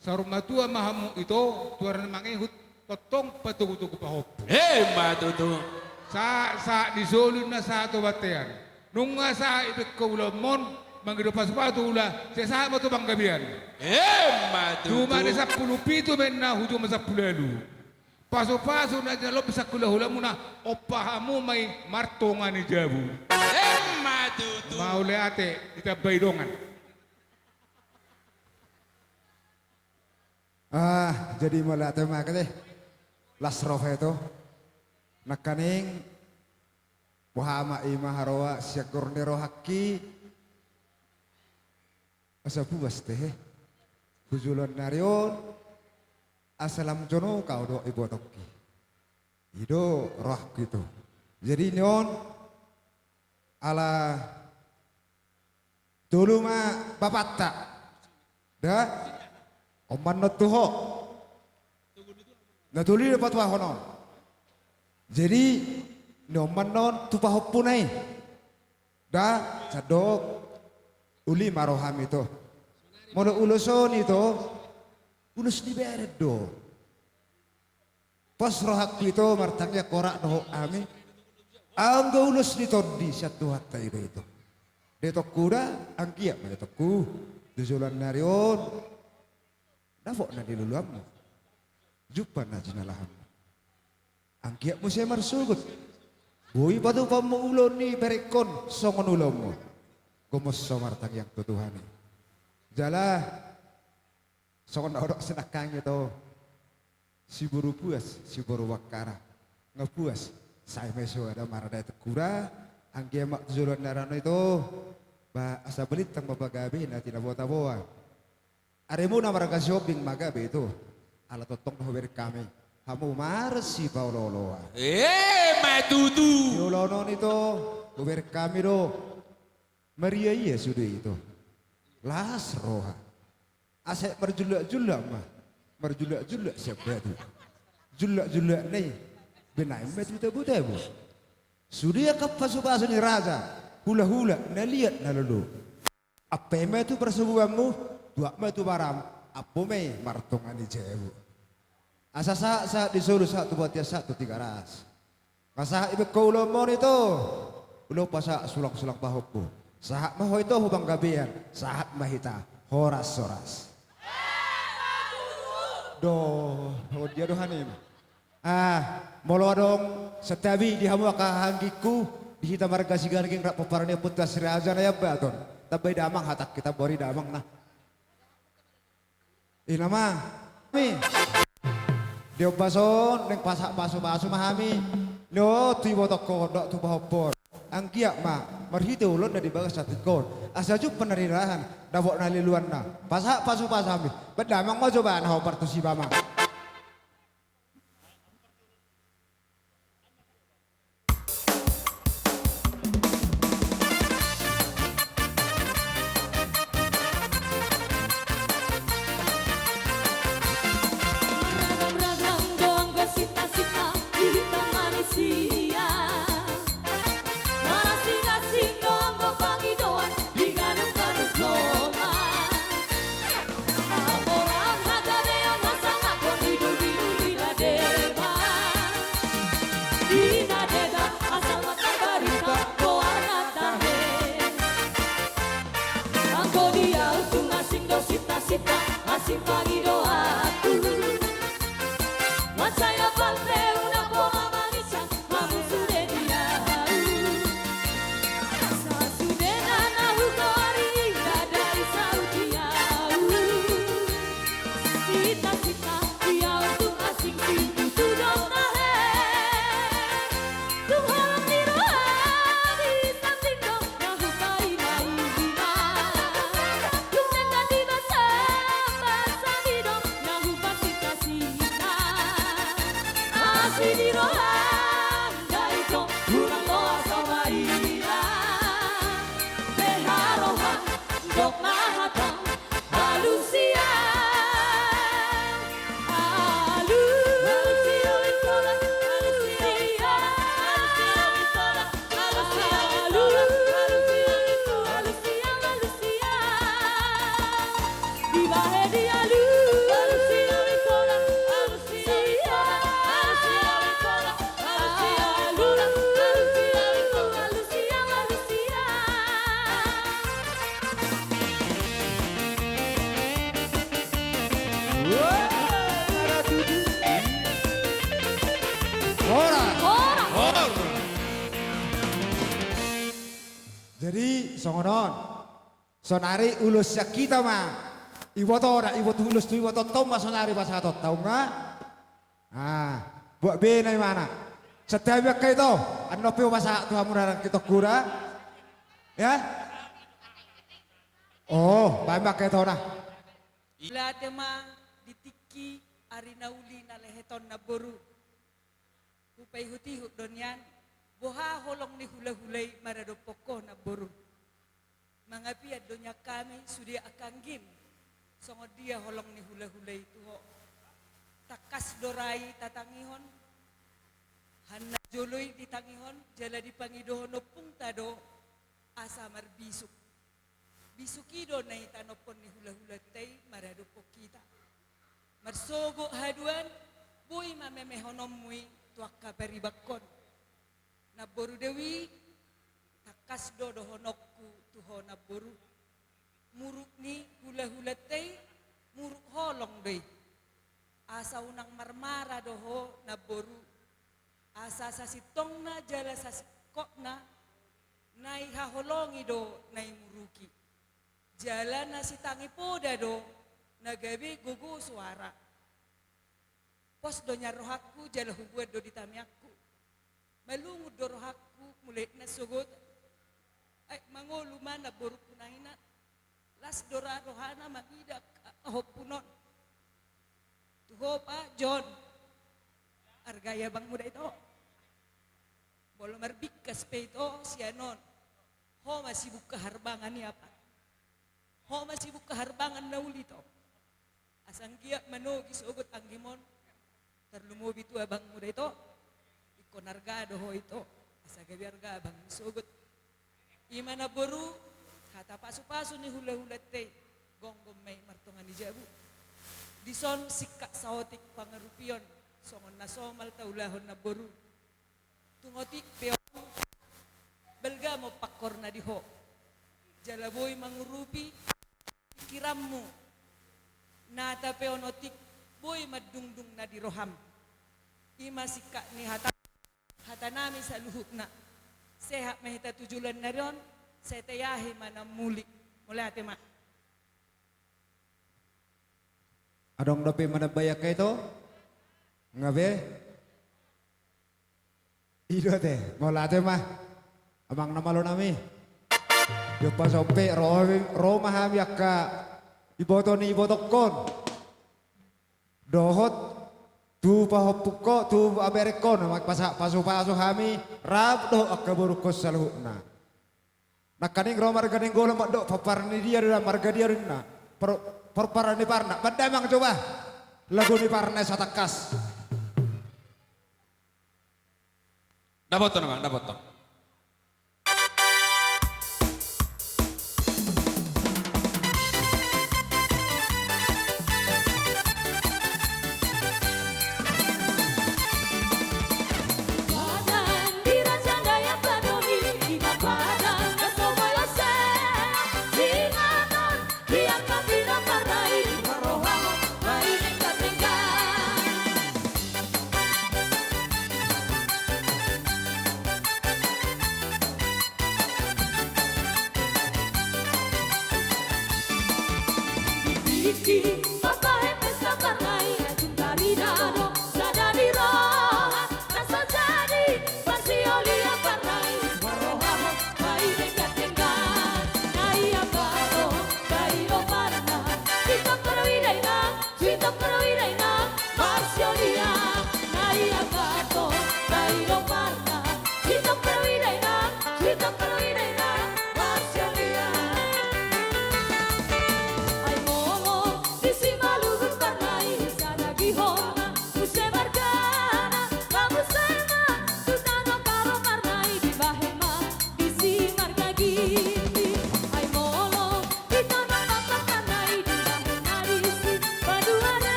Saur matua ma hamu ito, tu ari na mangihut, tongtong patogu-togu pahompu. Emma tutu. Sahat-sahat ni solu na sahat tu bontean. Nunga sahat i pe ho ulaonmon, mangido pasu-pasu ula, sai sahat ma tu panggabean. Emma tutu. Jumadi sampulu pitu ma inna hu jumadi sampulu ualu. Pasu-pasu na jinalobi sahulahula muna, ompa hamu ma i martonga ni jabu. Emma tutu. Mauliate, ditambai dongan. Ah, jadi mauliate ma ate. Las roha ito. Nangkaning, boha ma i ma haroa sian gor ni rohangki. Asa puas tehe. Tu joloan ni ari on. Asa lam jonok au dohot ibotongki. I do rohangku ito. Jadi ni on ala tolu ma bapanta. Da? Oman non tu ho. Na tolu i do patuahon on. Jadi, ni oman non tu pahompuna i. Da, sandok. Uli ma roham ito. Molo ulos on ito. Ulos ni bere do. Pos rohangku ito martangiang horas dohot hami. Anggo ulos ni tondi sian Tuhanta i do ito. Dainangku da, anggiat ma dainangku. Tu joloan ni ari on. Dapot na niluluanmu. Jumpa na jinalahanmu. Anggiat muse marsogot. Boi patupaonmu ulaon ni berengkon songon ulaonmu. Gomos so martangiang tu Tuhan i. Jala Songon na hudok sinangkang i ito. Siboru puas, siboru bangkara. Nga puas, sai ma i soada mardalan tu hura, anggiat ma tu joloan ni ari on ito. Ba asa balintang ma pagabe na tinabo-taboan. Arimuna marga Sihombing ma gabe ito. Ala tongtong do hubereng hami, hamu marsipaolo-oloan. Emma tutu. Di ulaon on ito, hubereng hami do. Maria ia sude ito. Las roha. Asa marjullak-jullak ma. Marjullak-jullak sian batu. Jullak-jullak na i, binaen ma tu tabo-tabo. Sude angka pasu-pasu ni raja, hula-hula na liat na lolo. Ampe ma i tu parsobuanmu, tuat ma i tu baram, ampo ma i martonga ni jabu. Asa sahat-sahat di solu, sahat tu bontean, sahat tu Tigaras. Pasahat iba ho ulaonmon ito. Ulaon pasahat sulang-sulang pahompu. Sahat ma ho ito hu panggabean, sahat ma hita horas-horas. Do, oh dia do hanim. Ah, molo adong santabi di hamu angka anggingku, di hita marga Sigaring rap pomparan ni Ompu Siraja Naiambaton. Tambai damang hatangki, tambai damang na. Ina ma. Hami. Di ombas on, naeng pasahat pasu-pasu ma hami. Ni on tu ibotongkon dohot tu pahompor. Anggiat ma marhite ulaon na di bagasan tingki on. Asa jumpang na nirahan, dapot na liluanna. Pasahat pasu-pasu hami. Ba damang ma jo ba na hombar tusi ba ma. Ragam-ragam do anggo sinta-sinta di hita manisia. Marasing-asing do anggo pangidoan di ganup-ganup dongan. Amora hagabeon hasangapon di duli-duli na deba. Di na deba asal mata barita goarna tahe. Anggo di au tung asing do sinta-sinta, asing pangidoanku. Mansai apal pe unang pola mangisang hamu sude di au. Sasudena na hugoari i ndada i saut di au. Sinta-sinta di au tung asing sintutu do tahe. Tung holong ni roha di sanding do na hupaima i hina. Tung denggan di basa-basa ni do na hupasinta-sinta. Asi ni roha ndai do hurang loas au ma hina. Beha roha ndok na hatang alusia. Alusia. Horas. Horas. Horas. Jadi songon on. Sonari ulos sian hita ma. Iboto da, iboto ulos tu iboto tong ma sonari pasahaton tong ma. Ah, buat bena imana. Setiap angka ito, annon pe pasahat tu hamu na hita hura. Ya? Oh, baen angka ito na. Mauliate ma di tingki ari na uli na lehet on namboru. Hupaihut-ihut do nian, boha holong ni hula-hula i maradophon ho namboru. Mangapian do nian hami sude angka anggim, songon dia holong ni hula-hula i tu ho. Tangkas do ra i tatangihon, han na jolo i ditangihon, jala dipangidohon ompungta do asa marbisuk. Bisuk i do na itanonhon ni hula-hulanta i maradophon hita. Marsogot haduan, boi ma memehononmu i tu angka paribangkon. Namboru Dewi, tangkas do dohononku tu ho namboru. Muruk ni hula-hulanta i, muruk holong do i. Asa unang marmara do ho namboru. Asa sasintongna jala sasingkopna, na ihaholongi do na imuruki. Jala na sitangi poda do, Na gabe gogo soara. Pos do nian rohangku jala hubuan do di tangiangku. Malungun do rohangku mulekna sogot. Aek mangolu ma namborungku na ina. Las do ra rohana mangido pahompuon on. Tu ho Pak John. Argai abangmu da ito. Molo marbingkas pe ito sian on. Ho ma sibuk haharbangan i apa. Ho ma sibuk haharbangan na uli ito. Asa anggiat manogi sogot anggim on. Tarlumobi tu abangmu da ito. Ingkon arga do ho ito. Asa gabe arga abangmu sogot. I ma namboru, hata pasupasu ni hulahulanta i, gomgom ma i martonga ni jabu. Dison singkat saotik pangarupion, songon na somal taulahon namboru. Tung otik pe on, balga ma pangkorna di ho. Jala boi mangurupi pikiranmu. Nata pe on otik, boi mandungdung na di roham. I ma singkat ni hata, hatanami saluhutna. Sehat ma hita tu joloan ni ari on, sai tajaha ma na muli. Mauliate ma. Adong dope manambai angka ito? Nga be? I do ate, mauliate ma. Amang na malo nami. Diompa sompe, ro, ro ma hami angka iboto ni ibotongkon. Dohot tu pahompungkon, tu aberengkon, ma pasu, pasupasu hami, rap dohot angka borungkon saluhutna. Nangkaning ro marga Nainggolan mandok, pomparan ni dia do, marga dia do ninna. Por-, pomparan ni Parna. Baen damang coba. Lagu ni Parna satangkas. Dapothon, Amang, dapothon.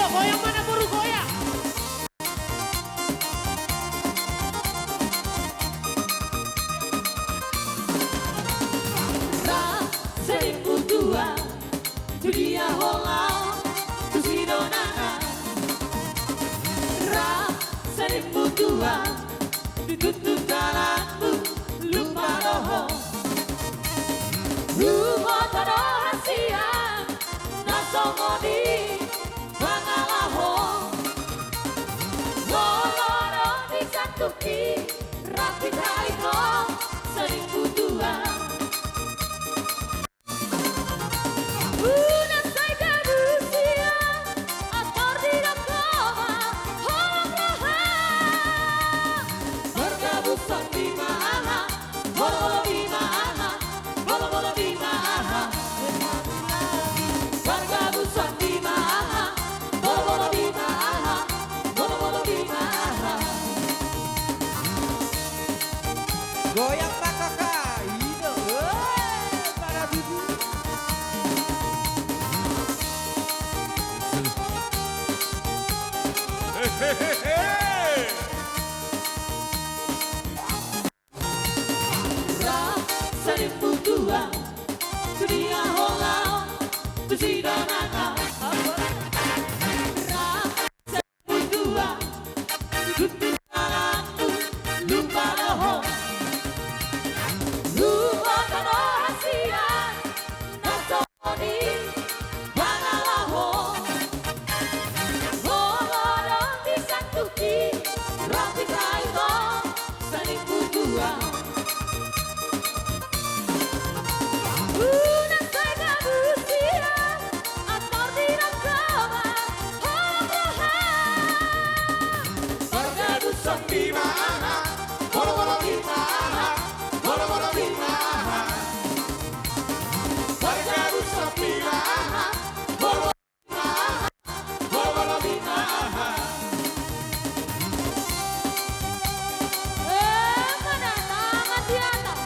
Goyang ma na boru, goyang. Ra, sering butuhan. Tu dia ho laho, tu si dongan. Ra, sering butuhan. Di tutu dalanmu, lupa do ho. Huboto do hasian na songon i pangalaho. Molo ro di santuki, rapi tai ho, sering butuhan. Unang sai gabusian, ator didok ho ma holong roha. Margabus on di ma aha, molo-molo di ma aha, molo-molo di ma aha. Margabus on di ma aha, molo-molo di ma aha, molo-molo di ma aha. Goyang ma kakak, i do, eh, pada tutu. Hehehe. Ra, sering butuhan, tu dia ho laho, tu si dongan. Ra, butuhan, tu dalanmu, lupa do ho. Huboto do hasian na songon i pangalaho. Molo ro di santuki, rapi tai ho, sering butuhan. Unang sai gabusian, ator didok ho ma holong roha. Margabus on di ma aha, molo-molo di ma aha, molo-molo di ma aha. Margabus on di ma aha, molo-molo di ma aha, molo-molo di ma aha. Eh, mana tangan di atas.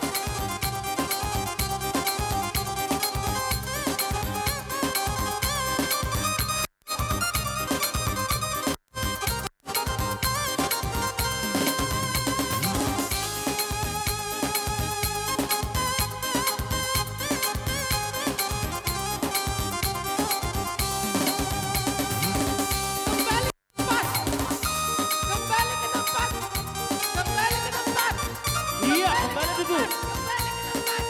Kembali ke tempat. Kembali ke tempat. Kembali ke tempat. Iya, kembali duduk. Kembali ke tempat.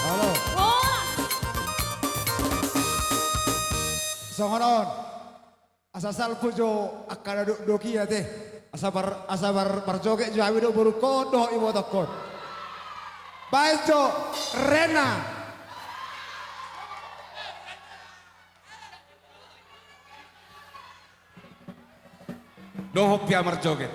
Halo. Horas. Songon on. Asa salpu jo angka na dokdok i ate. Asa bar, asa bar, marjoget jo hami dohot borungkon dohot ibotongkon. Baen jo, Rena. Dohot pia marjoget.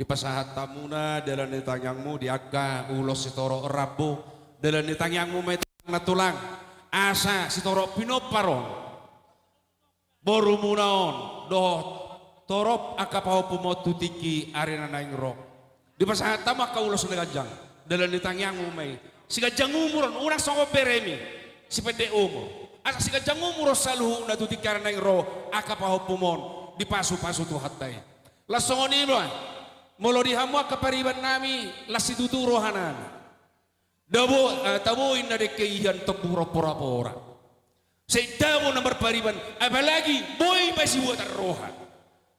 Pasahat hamuna dalan ni tangiangmu di angka ulos sitorop rambu, dalan ni tangiangmu ma i tulang na tulang, asa sitorop pinompar on borumuna on dohot torop angka pahompumuna on tu tingki ari na naeng ro. Dipasahat hamu angka ulos na ganjang, dalan ni tangiangmu ma i. Siganjang umur on, unang songon beremi, sipendek umur. Asa siganjang umur on saluhutna tu tingki ari na naeng ro angka pahompumuna on, dipasupasu Tuhanta i. Laos songon i ma, molo di hamu angka pariban nami, las situtu roha nami. Dabo, eh, tabo inna dengke ihan tembu ro porapora. Sai dabo na marpariban, apalagi boi pasibuatan roha.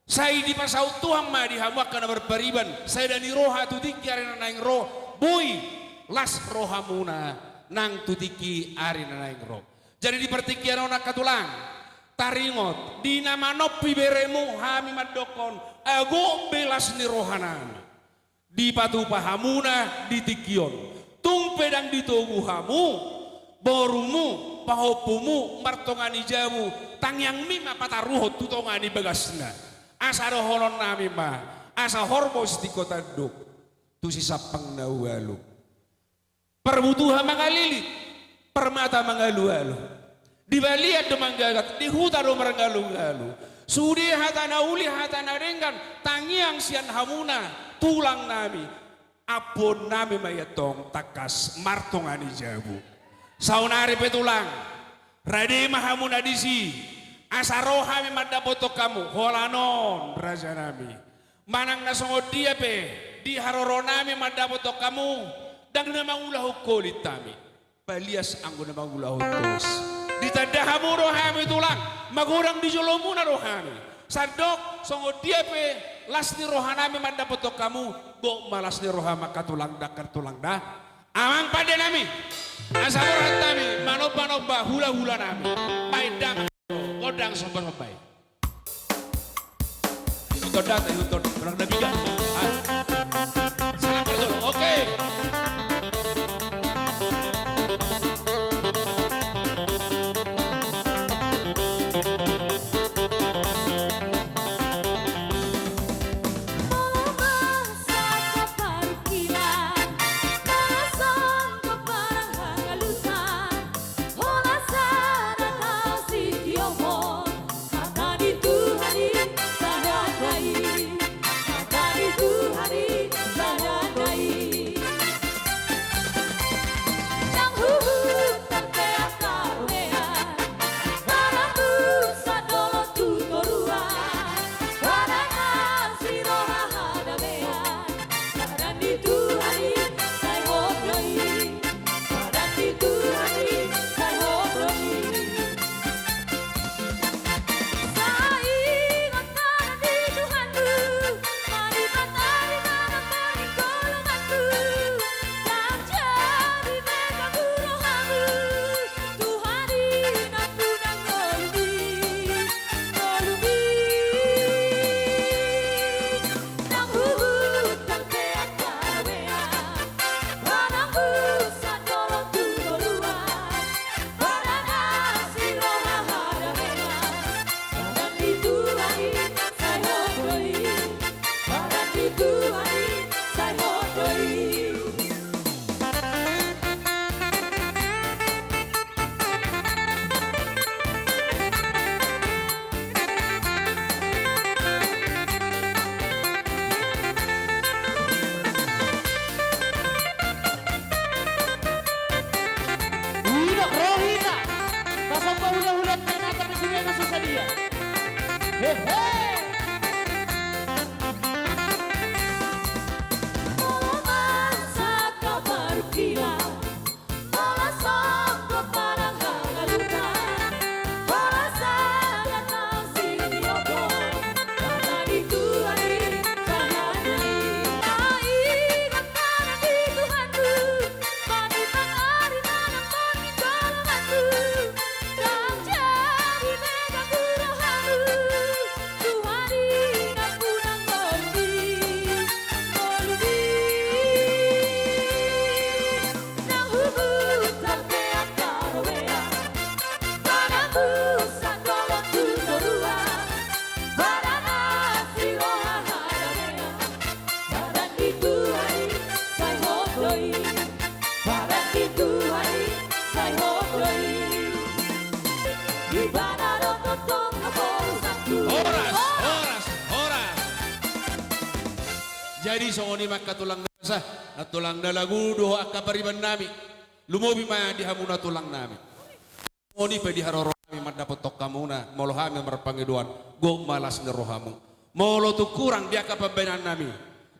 Sai dipasaut Tuhan ma di hamu angka na marpariban, sada ni roha tu tingki ari na naeng ro, boi las rohamuna nang tu tingki ari na naeng ro. Jadi di partingkian on angka tulang, taringot, di na manompi beremu hami mandokkon, ago be las ni roha nami. Dipatupa hamuna di tingki on. Tung pe ndang ditogu hamu, borumu, pahompumu, martonga ni jabu, tangiangmi ma pataruhon tu tonga ni bagasna. Asa dohonon nami ma, asa horbo sitingko tanduk, tu sisampang na ualu. Parbutuha mangalilit, parmata mangalualu. Di balian do manggagat, di huta do marngalungalu. Sude hata na uli, hata na denggan, tangiang sian hamuna, tulang nami. Ampuon nami ma i antong tangkas martonga ni jabu. Saonari pe tulang, rade ma hamuna disi, asa ro hami mandapothon hamu, holan on, raja nami. Manang na songon dia pe, di haroro nami mandapothon hamu, ndang na mangulahon holit hami. Palias anggo na mangulahon dos. Ditanda hamu do hami tulang, magodang di jolomuna do hami. Sandok, songon dia pe, las ni roha nami mandapothon hamu, gok ma las ni roha angka tulang da, angka tulang da. Amang pande nami, asa borhat hami, manomba-nomba, hula-hula nami. Baen damang, gondang somba-somba i. Ihuthon da, ihuthon, gondang na piga. Ah. Salah betul. Oke. Hudok rohita. Pasomba hula-hula, ternyata pe sude na so sadia. Hehe. Horas, horas, horas. Jadi songon i ma angka tulang na basa, na tulang na lagu dohot angka pariban nami. Lumobi ma di hamu na tulang nami. Songon i pe di haroro nami mandapothon hamuna, molo hami marpangidoan, gok ma las ni rohamu. Molo tung hurang di angka pambahenan nami,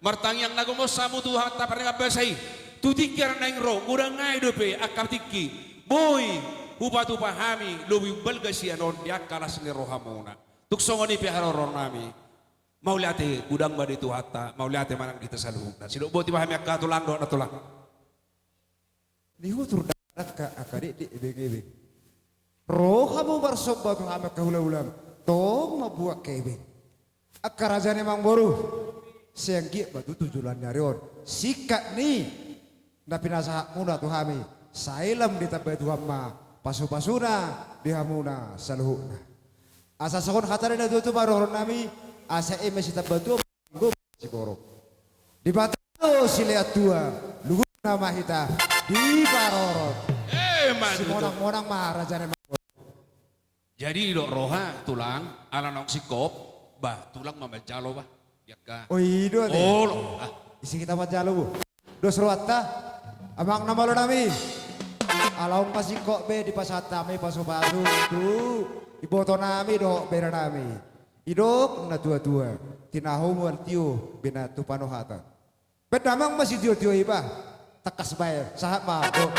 martangiang na gomos hamu tu Tuhanta pardenggan basa i, tu tingki na naeng ro, godang nai dope angka tingki, boi hupatupa hami lobi umbalga sian on di angka las ni rohamuna. Tung songon i pe haroro nami. Mauliate godang ma di Tuhanta, mauliate ma nang di hita saluhutna. Sidok boti ma hami angka tulang dohot na tulang. Ni hutur dangka angka dekdek, ebeng-ebeng. Ro hamu marsomba tu hami angka hulahulam, tong mambuat hebe. Angka raja ni amangboru, sai anggiat ma tutu joloan ni ari on singkat ni na pinasahatmuna tu hami, sai lam ditamba Tuhan ma pasupasuna di hamuna saluhutna. Asa songon hata ni natuatua ma dohonon nami, asa eme sitamba tuo, anggo siborok. Debata do silehon tua, luhutna ma hita diparorot. Eh, ma tutu. Simonangmonang ma raja ni amangboru. Jadi didok roha tulang, ala naung singkop, bah, tulang ma manjalo, bah. Di angka. Oh, i do ate. Olo, ah. Ise hita manjalo, bu. Dos rohanta, amang na malo nami. Ala naung singkop be dipasahat hami pasupasu tu iboto nami dohot bere nami. Didok natuatua, tinahu mual tio, bena tu panohatan. Pe damang ma sitiotio i, bah. Tangkas baen, sahat ma dohot